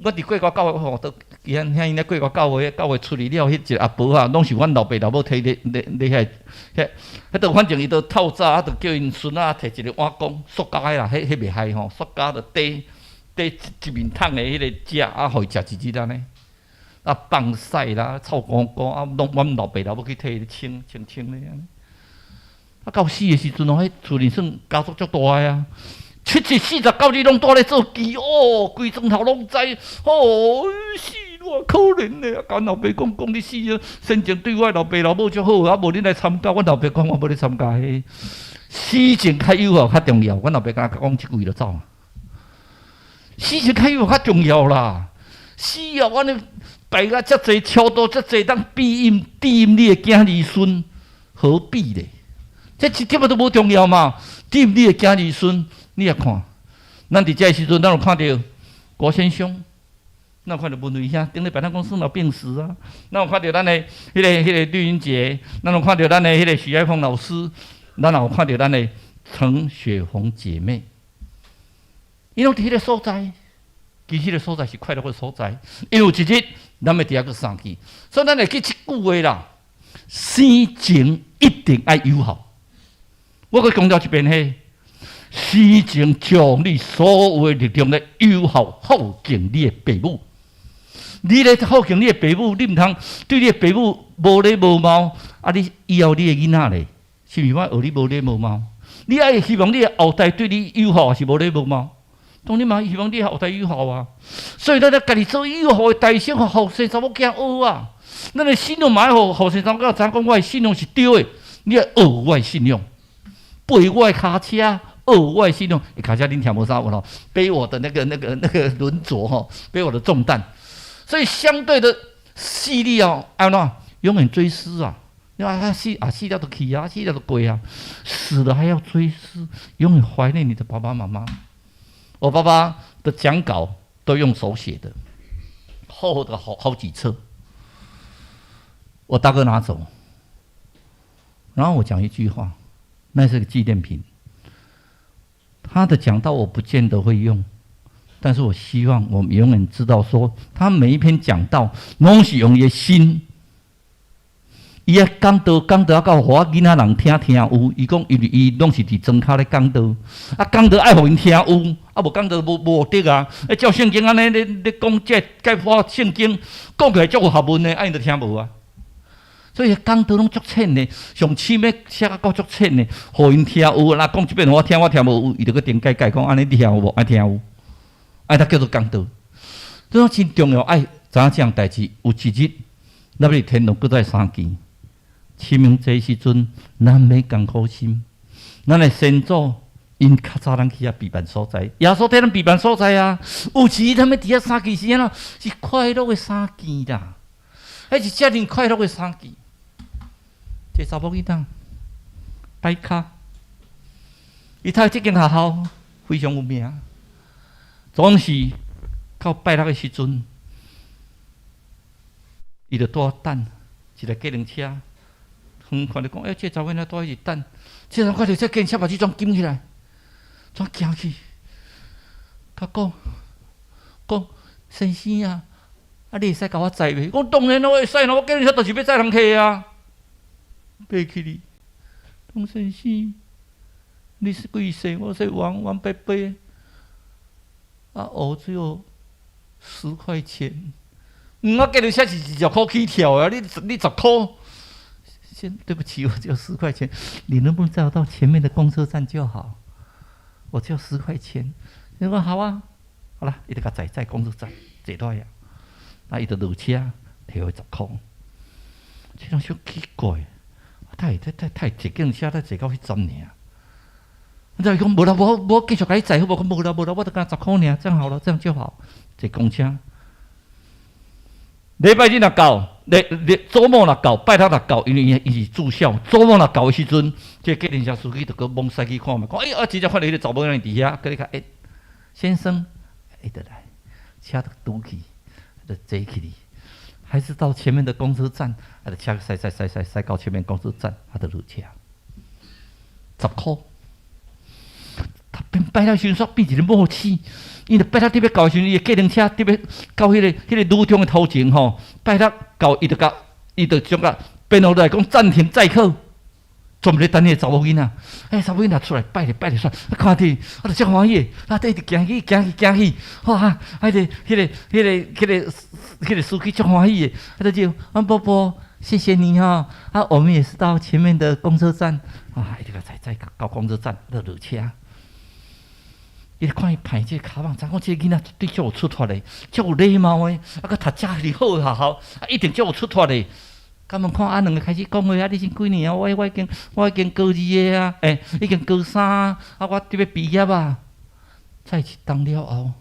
我佇過國教會吼，都遐遐𪜶咧過國教會，教會出去了，彼一個阿婆啊，攏是阮老爸老母提咧咧咧遐遐，彼都反正伊都透早，啊，就叫𪜶孫仔提一個碗公，塑膠的啦，彼彼袂害吼，塑膠就綴綴一面桶的彼個食，啊，予伊食一日按呢，啊，放屎啦，臭糊糊，啊，攏阮老爸老母去替伊清清清咧按呢。啊，到死的時陣哦，彼厝裡算家族足大的啊。7049日攏蹛咧做雞哦，規床頭攏知，哦，死偌可憐咧！啊，共老爸講講你死啊，生前對我老爸老母足好，啊，無恁來參加，阮老爸講我無咧參加彼，死前較友好較重要。阮老爸敢若講這句就走啊，死前較友好較重要啦。死後按呢擺甲遮濟超度遮濟當庇蔭庇蔭你的囝兒孫，何必咧？這一點仔都無重要嘛！庇蔭你的囝兒孫。你也看，咱佇這個時陣，咱有看著郭先生，咱有看著文慧兄，頂禮拜咱講生老病死啊，咱有看著咱的彼個綠英姐，咱有看著咱的彼個許愛鳳老師，咱也有看著咱的陳雪紅姐妹，𪜶攏佇彼個所在，其實彼個所在是快樂的所在，因為有一日咱欲佇遐閣相見，所以咱會記這句話啦：生前一定愛友好。我閣強調一遍彼。生前將你所有的力量來友好孝敬你的爸母。你咧孝敬你的爸母，你毋通對你的爸母無禮無貌。啊！你以後你的囡仔咧，是毋是我學你無禮無貌？你愛希望你的後代對你友好，抑是無禮無貌？當然嘛，希望你的後代友好啊。所以咱咧家己做友好的代先，予後生查某囝學啊。咱的信仰嘛愛予後生查某囝知影講，我的信仰是對的。你愛學我的信仰，背我的跤車。學我的信仰，跤車恁聽無啥有吼？背我的那個輪軸吼，背我的重擔，所以相對的勢力哦，按怎永遠追思啊！你話他死啊，死了就去啊，死了就過啊，死了還要追思，永遠懷念你的爸爸媽媽。我爸爸的講稿都用手寫的，厚厚的好好幾冊，我大哥拿走，然後我講一句話，那是個紀念品。他的講道我不見得會用，但是我希望我們永遠知道說，他每一篇講道攏是用伊的心，伊啊講道講道啊到予我囡仔人聽聽有，伊講因為伊攏是佇莊跤咧講道，啊講道愛予𪜶聽有，啊無講道無無目的啊，啊照聖經按呢咧咧講，這解破聖經講起來足有學問的，啊𪜶就聽無啊。所以講道攏足淺的，上起碼寫甲夠足淺的，予𪜶聽有。若講這遍予我聽，我聽無有，伊就閣頂解解講按呢你聽有無？愛聽有，愛才叫做講道。這種真重要，愛知影這項代誌。有一日，咱欲佇天堂閣再相見，清明節時陣，咱欲艱苦心，咱的先祖𪜶較早咱去遐避難所在，耶穌替咱避難所在啊。有一日，咱欲佇遐相見是按怎？是快樂的相見啦，彼是遮爾快樂的相見。這查某囡仔擺跤，伊讀這間學校非常有名，總是到拜六的時陣，伊就蹛等一個計程車，遠看就講，欸，這查某囡仔蹛彼等，這人看著這計程車目睭怎金起來，怎行去，共講講先生啊，啊你會使共我載袂？講當然咯，我會使咯，我計程車就是欲載人客啊。爬起來，講先生，你是貴姓？我說王王伯伯。啊，我只有10塊錢。我計程車是20箍起跳啊！你10箍？先對不起，我只有十塊錢。你能不能載我到前面的公車站就好？我只有十塊錢。你說好啊，好啦，伊就共載載公車站。坐落來啊，啊，伊就落車，提予10箍。這攏小奇怪，他會他他坐計程車，才坐到彼站爾。你知伊講無啦，無無繼續共你載好無？講無啦無啦，我就共十箍爾，這樣好了，這樣就好。坐公車，禮拜日若到，禮禮週末若到，拜六若到，因為伊伊是住校，週末若到的時陣，這個計程車司機就閣猛駛去看覓，講哎呀，真正看著彼個查某囝佇遐，閣咧共欸，先生，伊就來，車就拄去，就坐起去，還是到前面的公車站，啊，就車駛駛駛駛駛到前面公車站，啊，就落車，十箍。他變拜六時陣煞變一个默契，伊就拜六特別到的時陣，伊的計程車特別到彼個女中的頭前吼，拜六到伊就共伊就將共編號來講暫停載客，專門咧等彼個查某囡仔。欸，查某囡仔出來拜咧拜咧煞，啊看著啊就足歡喜的，啊一直行去行去行去，哇！彼個司機足歡喜的，啊就叫王伯伯，謝謝你吼，啊我們也是到前面的公車站，啊伊就共載載到公車站，就落車。伊看伊歹這個跤蠓，知影講這個囡仔絕對足有出脫的，足有禮貌的，啊，閣讀遮爾好的學校，啊，一定足有出脫的。敢問看啊，兩个開始講話啊，你先幾年啊？我已經高二的啊，欸，已經高三啊，我佇欲畢業啊。再一冬了後，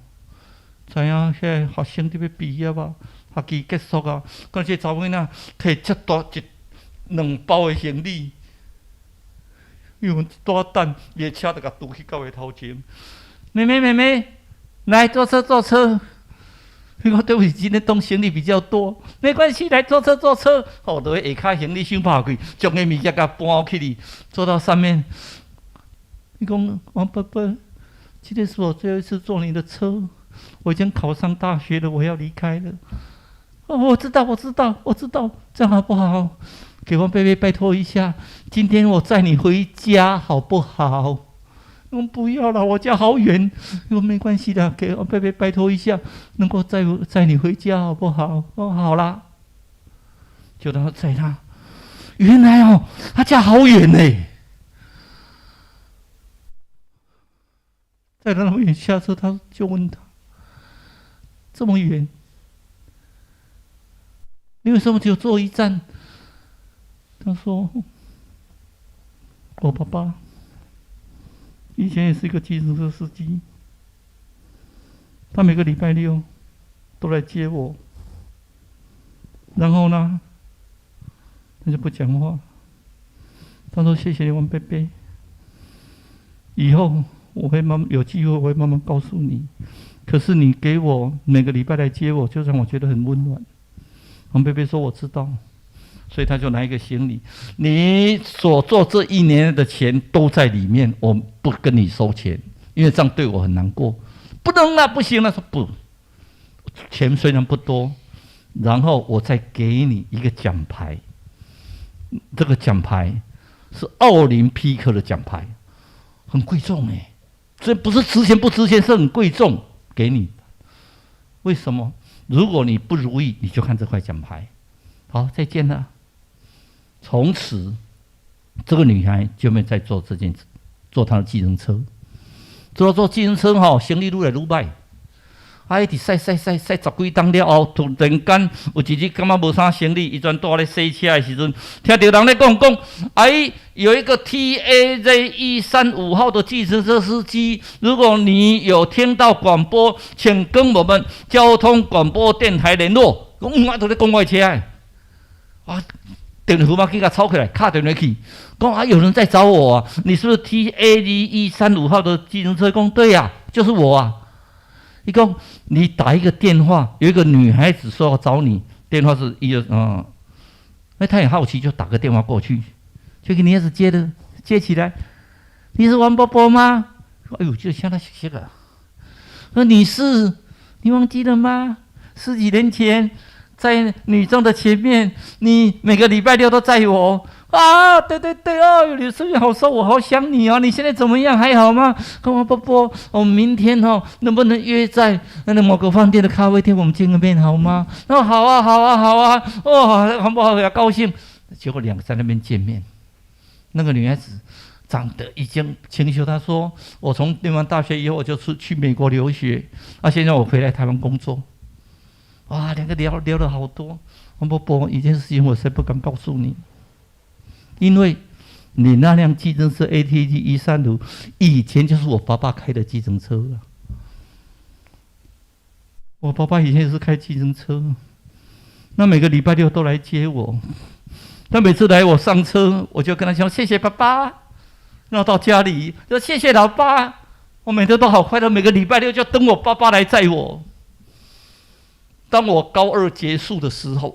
知影遐个學生佇欲畢業啊，學期結束啊，講這個查某囡仔提遮大一兩包的行李，因為拄仔等，伊的車就共拄去到伊頭前。妹妹，妹妹，來坐車，坐車。伊講對不起，今天東行李比較多，沒關係，來坐車，坐車。哦，落去下跤行李箱拋開，將个物件共搬起去，坐到上面。伊講王伯伯，今天是我最後一次坐你的車，我已經考上大學了，我要離開了。哦，我知道，我知道，我知道，這樣好不好？給王伯伯拜託一下，今天我載你回家好不好？我不要了，我家好遠。我沒關係的，給王伯伯拜託一下，能夠載你回家好不好？哦，好啦，就讓他載他。原來哦，他家好遠呢。載他那麼遠，下車他就問他：這麼遠，你為什麼只有坐一站？他說：我爸爸以前也是一個計程車司機，他每個禮拜六都來接我，然後呢，他就不講話。他說：謝謝你，王伯伯，以後我會慢慢有機會，我會慢慢告訴你。可是你給我每個禮拜來接我，就讓我覺得很溫暖。王伯伯說：我知道。所以他就拿一個行李，你所做這一年的錢都在裡面，我不跟你收錢，因為這樣對我很難過。不能了，不行了，說不，錢雖然不多，然後我再給你一個獎牌，這個獎牌是奧林匹克的獎牌，很貴重欸，這不是值錢不值錢，是很貴重，給你。為什麼？如果你不如意，你就看這塊獎牌。好，再見了。從此，這個女孩就沒再坐這件，坐她的計程車。坐計程車吼，生意愈來愈歹。啊，一直駛駛駛駛十幾冬了後，突然間有一日感覺無啥生理，伊陣蹛咧洗車的時陣，聽著人咧講講，哎，有一個 TAZ 135號的計程車司機，如果你有聽到廣播，請跟我們交通廣播電台聯絡。講，我都咧講我的車的，啊，電話號碼去共抄起來，敲電話去，講啊，有人在找我啊，你是不是 TAZ 135號的計程車？講對呀，就是我啊。伊講，你打一個電話，有一個女孩子說要找你，電話是一二嗯，那他也好奇，就打個電話過去，就給女孩子接的，接起來，你是王伯伯嗎？哎呦，就相當熟悉啊。說你是，你忘記了嗎？十幾年前在女中的前面，你每個禮拜六都載我。啊，對對對，哦，你聲音好熟，我好想你哦。你現在怎麼樣？還好嗎？跟王伯伯，我們明天哦，能不能約在那個某個飯店的咖啡廳，我們見個面好嗎？哦，好啊，好啊，好啊，哦，好不好？要高興。結果兩個在那邊見面，那個女孩子長得已經清秀。她說：“我從念完大學以後，我就出去美國留學，啊，現在我回來台灣工作。”哇，兩個聊聊了好多。王伯伯，一件事情我實在不敢告訴你，因為你那輛計程車 ATG 135，以前就是我爸爸開的計程車啊。我爸爸以前也是開計程車，那每個禮拜六都來接我。他每次來我上車，我就跟他講謝謝爸爸。然後到家裡就謝謝老爸。我每天都好快樂，每個禮拜六就等我爸爸來載我。當我高二結束的時候，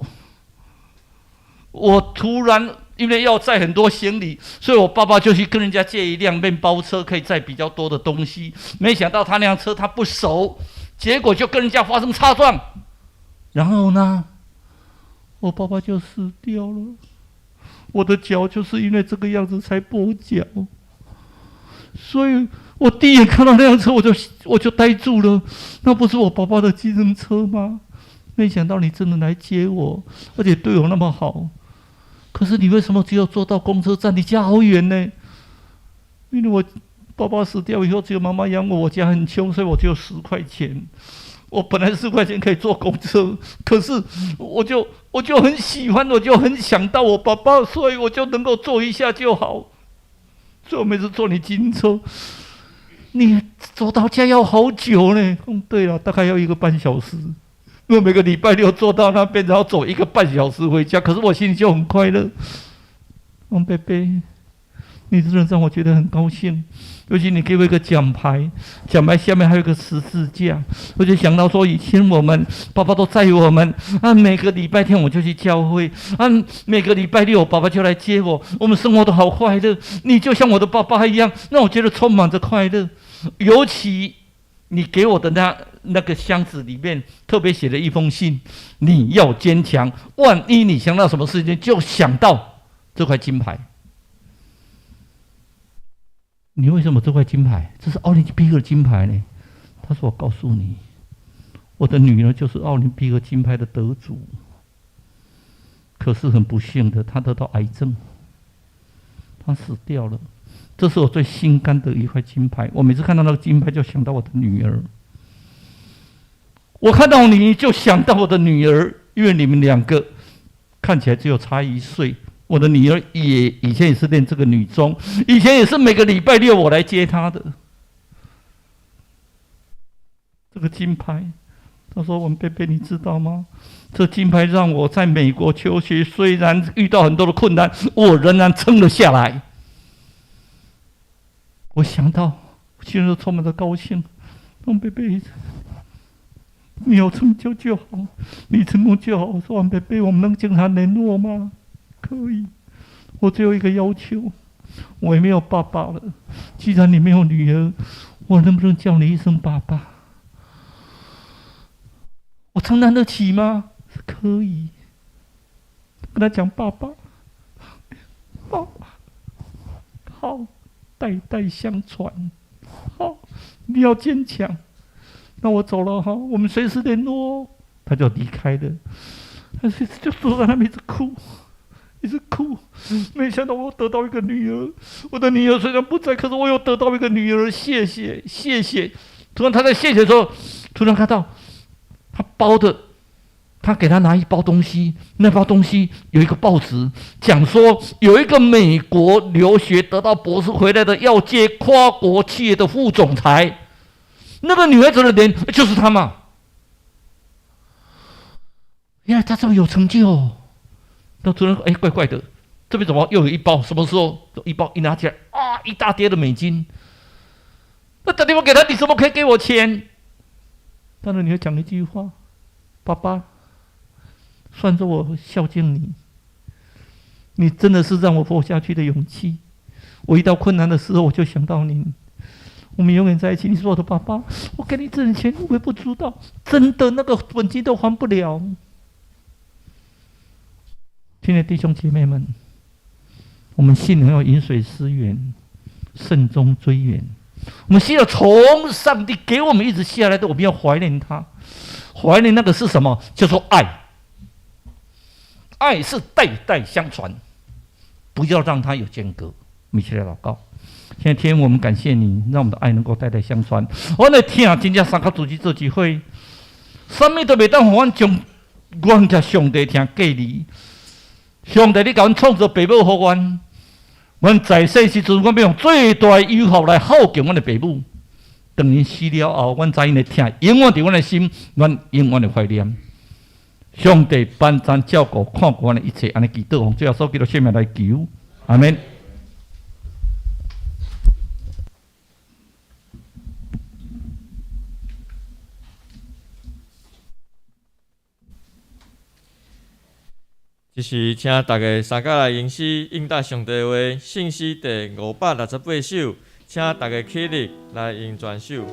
我突然因為要載很多行李，所以我爸爸就去跟人家借一輛麵包車，可以載比較多的東西。沒想到他那輛車他不熟，結果就跟人家發生擦撞，然後呢，我爸爸就死掉了。我的腳就是因為這個樣子才跛腳，所以我第一眼看到那輛車，我就呆住了。那不是我爸爸的計程車嗎？沒想到你真的來接我，而且對我那麼好。可是你為什麼只有坐到公車站？你家好遠呢。因為我爸爸死掉以後，只有媽媽養我，我家很窮，所以我只有十塊錢。我本來十塊錢可以坐公車，可是我就很喜歡，我就很想到我爸爸，所以我就能夠坐一下就好。所以我每次坐你計程車，你走到家要好久呢。嗯，對了，大概要一個半小時。因為每個禮拜六坐到那邊，然後走一個半小時回家，可是我心裡就很快樂。王伯伯，你真的讓我覺得很高興。尤其你給我一個獎牌，獎牌下面還有個十字架，我就想到說，以前我們爸爸都載我們，啊，每個禮拜天我就去教會，啊，每個禮拜六我爸爸就來接我，我們生活都好快樂。你就像我的爸爸一樣，讓我覺得充滿着快樂。尤其你給我的那個箱子裡面特別寫了一封信，你要堅強，萬一你想到什麼事情，就想到這塊金牌。你為什麼這塊金牌？這是奧林匹克金牌呢？他說：“我告訴你，我的女兒就是奧林匹克金牌的得主。可是很不幸的，她得到癌症，她死掉了。這是我最心肝的一塊金牌。我每次看到那個金牌，就想到我的女兒。我看到你就想到我的女兒，因為你們兩個看起來只有差一歲。”我的女兒也以前也是念這個女中，以前也是每個禮拜六我來接她的。這個金牌，他說：“王貝貝，你知道嗎？這金牌讓我在美國求學，雖然遇到很多的困難，我仍然撐了下來。”我想到，心裡充滿着高興。王貝貝，你有成就就好，你成功就好。我說：“王貝貝，我們能經常聯絡嗎？”可以，我只有一個要求，我也沒有爸爸了。既然你沒有女兒，我能不能叫你一聲爸爸？我承擔得起嗎？可以。跟他講爸爸，爸爸，好，代代相傳，好，你要堅強。那我走了哈，我們隨時聯絡哦。他就離開了，他就坐在那邊一直哭。一直哭，沒想到我得到一個女兒。我的女兒雖然不在，可是我又得到一個女兒。謝謝，謝謝。突然他在謝謝的時候，突然看到他包的，他給他拿一包東西，那包東西有一個報紙，講說有一個美國留學得到博士回來的，要接跨國企業的副總裁。那個女孩子的臉就是他嘛？原來他這麼有成就。那突然，哎，怪怪的，這邊怎麼又有一包？什麼時候一包一拿起來啊，一大疊的美金。那打電話給他，你怎麼可以給我錢？當然你會講一句話：“爸爸，算作我孝敬你，你真的是讓我活下去的勇氣。我遇到困難的時候，我就想到你。我們永遠在一起。你是我的爸爸，我給你這點錢微不足道，真的那個本金都還不了。”親愛的弟兄姐妹們，我們信仰要飲水思源，慎終追遠。我們需要從上帝給我們一直下來的，我們要懷念他，懷念那個是什麼？叫做愛。愛是代代相傳，不要讓它有間隔。一起來禱告。現在天，我們感謝你，讓我們的愛能夠代代相傳。我的天啊，真正相佮組織做一伙，啥物都袂當予阮將阮佮上帝疼隔離。上帝，你共阮創造爸母予阮，阮在世時陣，阮欲用最大的友好來孝敬阮的爸母。當𪜶死了後，阮知𪜶的疼永遠佇阮的心，阮永遠會懷念。上帝幫咱照顧、看顧阮的一切，按呢祈禱，奉主耶穌基督聖名來求，阿們。這時，請大家三佮來吟詩應答上帝話，聖詩第568首，請大家起立來吟全首。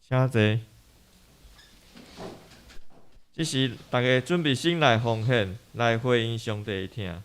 請坐。這時，大家準備心來奉獻，來回應上帝的疼。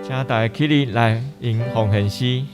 請大家起立來吟奉獻詩。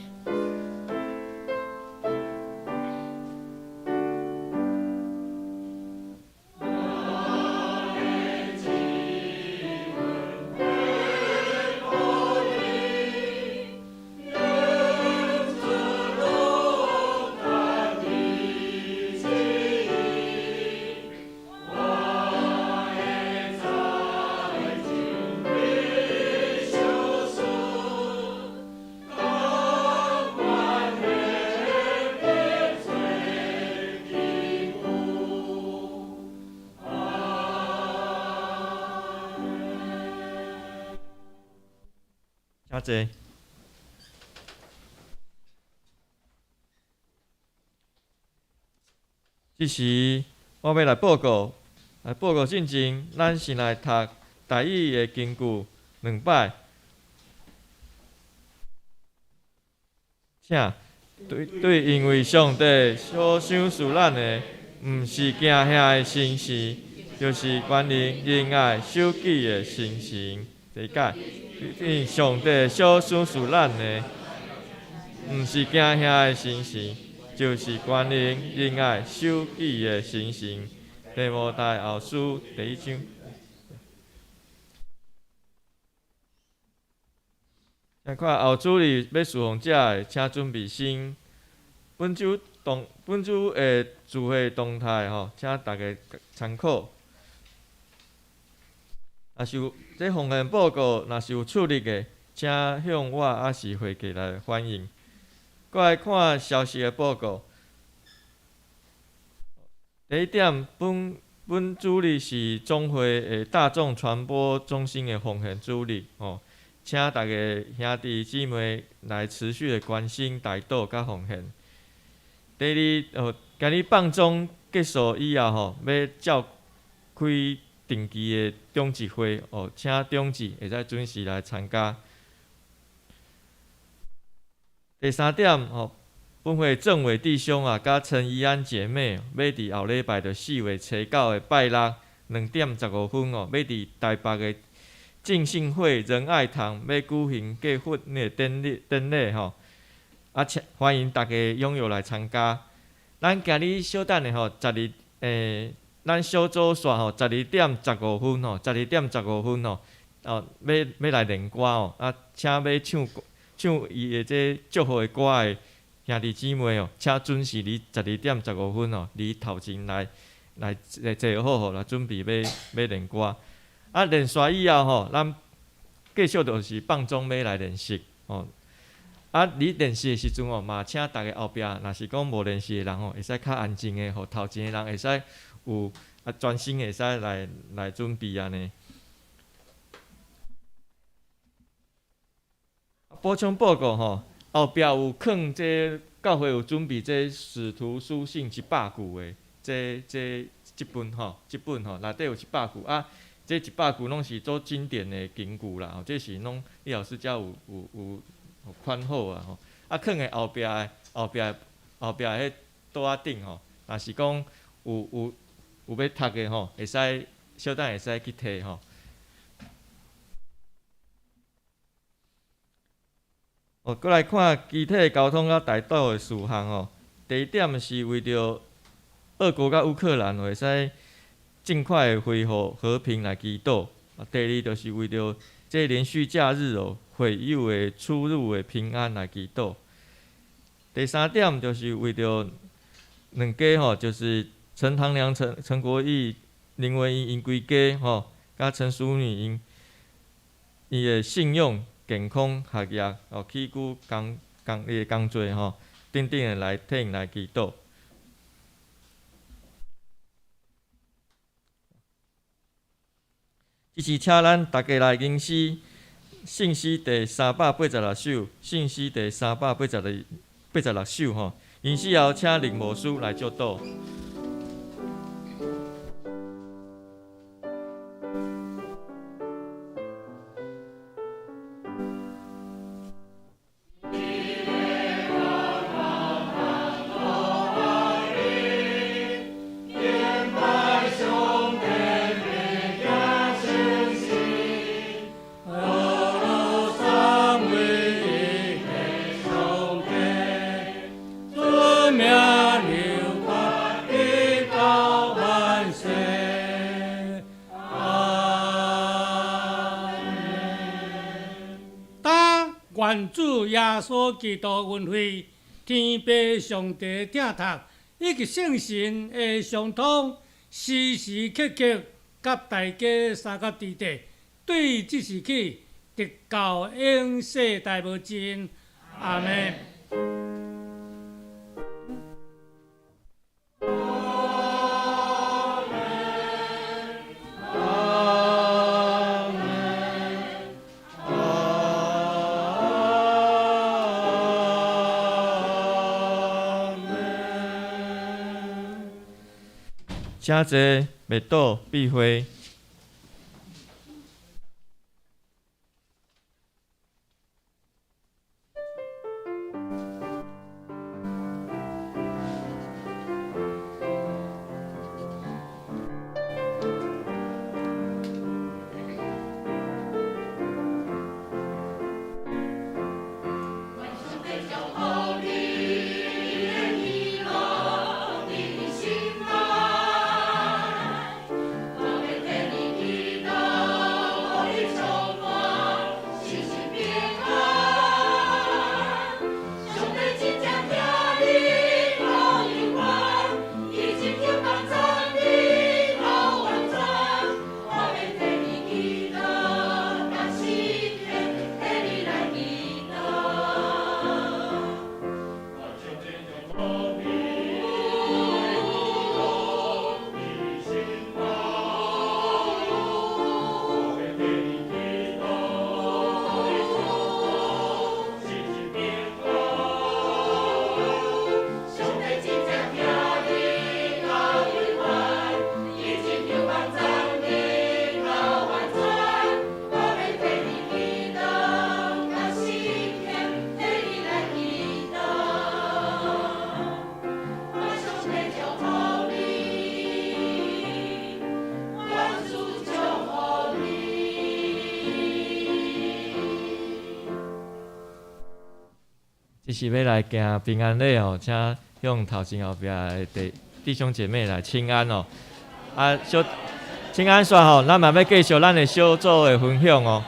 請坐。這時，我欲來報告，來報告進前，咱先來讀台語的經句兩擺。請對對，因為上帝所賞賜咱的，毋是驚嚇的精神，就是權能、仁愛、守己的精神。理解？因上帝所賞賜咱的，毋是驚嚇的精神，就是權能、仁愛、守己的精神。提摩太後書第一章。請看後主日欲事奉者的，請準備心。本週動本週的聚會動態吼，請大家參考。若是有這奉獻報告，若是有出入的，請向我抑是會計來反映。閣來看消息的報告。第一點，本本主日是總會的大眾傳播中心的奉獻主日吼，請大家兄弟姊妹來持續的關心、代禱佮奉獻。第二，哦，今日放鐘結束以後吼，欲召開定期的長執會哦，請長執會使準時來參加。第三點吼，本會鄭偉弟兄啊，佮陳怡安姐妹，欲佇後禮拜就4月初9的拜六2點15分哦，欲佇台北的浸信會仁愛堂欲舉行結婚的典禮典禮吼，啊，請歡迎大家踴躍來參加。咱今日小等下吼，十二欸，咱小組煞吼，十二點十五分吼，十二點十五分吼，哦，欲欲來練歌哦，啊，請欲唱唱伊的這祝福的歌的兄弟姊妹哦，請準時佇十二點十五分哦，佇頭前來來坐坐好吼，來準備欲欲練歌。啊，練煞以後吼，咱繼續就是放鐘欲來練習吼。啊，佇練習的時陣吼，嘛請逐家後壁，若是講無練習的人吼，會使較安靜的，予頭前的人會使有啊專心會使來來準備按呢。補充報告吼，後壁有囥這教會有準備這使徒書信一百句的這這這本吼，這本吼內底有一百句啊，這一百句攏是足經典的金句啦，吼，這是攏李老師遮有有有款好啊吼，啊囥佇後壁的後壁後壁彼桌仔頂吼，若是講有有有欲讀的吼，會使小等會使去提吼。哦，閣來看機體交通佮代禱的事項吼。第一點是為著俄國佮烏克蘭會使盡快恢復和平來祈禱。啊，第二就是為著這連續假日哦，會友的出入的平安來祈禱。第三點就是為著兩家吼，就是陳唐良、陳陳國義、林文英𪜶規家吼，佮陳淑女𪜶伊的信用、健康、學業、哦，起居工工伊的工作吼，等等的來替𪜶來祈禱。這時請咱逐家來吟詩，聖詩第386首，聖詩第三百八十二八十六首吼。吟詩後，請林牧師來祝禱。願主耶穌基督恩惠、天父上帝疼疼，以及聖神的相通，時時刻刻佮大家相佮佇佇，對這時起，直到永世代無盡。阿們。阿們，阿們，阿請坐，默禱閉會。這是欲來行平安禮哦，請向頭前後壁的弟弟兄姐妹來請安哦。啊，小請安煞吼，咱嘛欲繼續咱的小組的分享哦。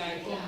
界國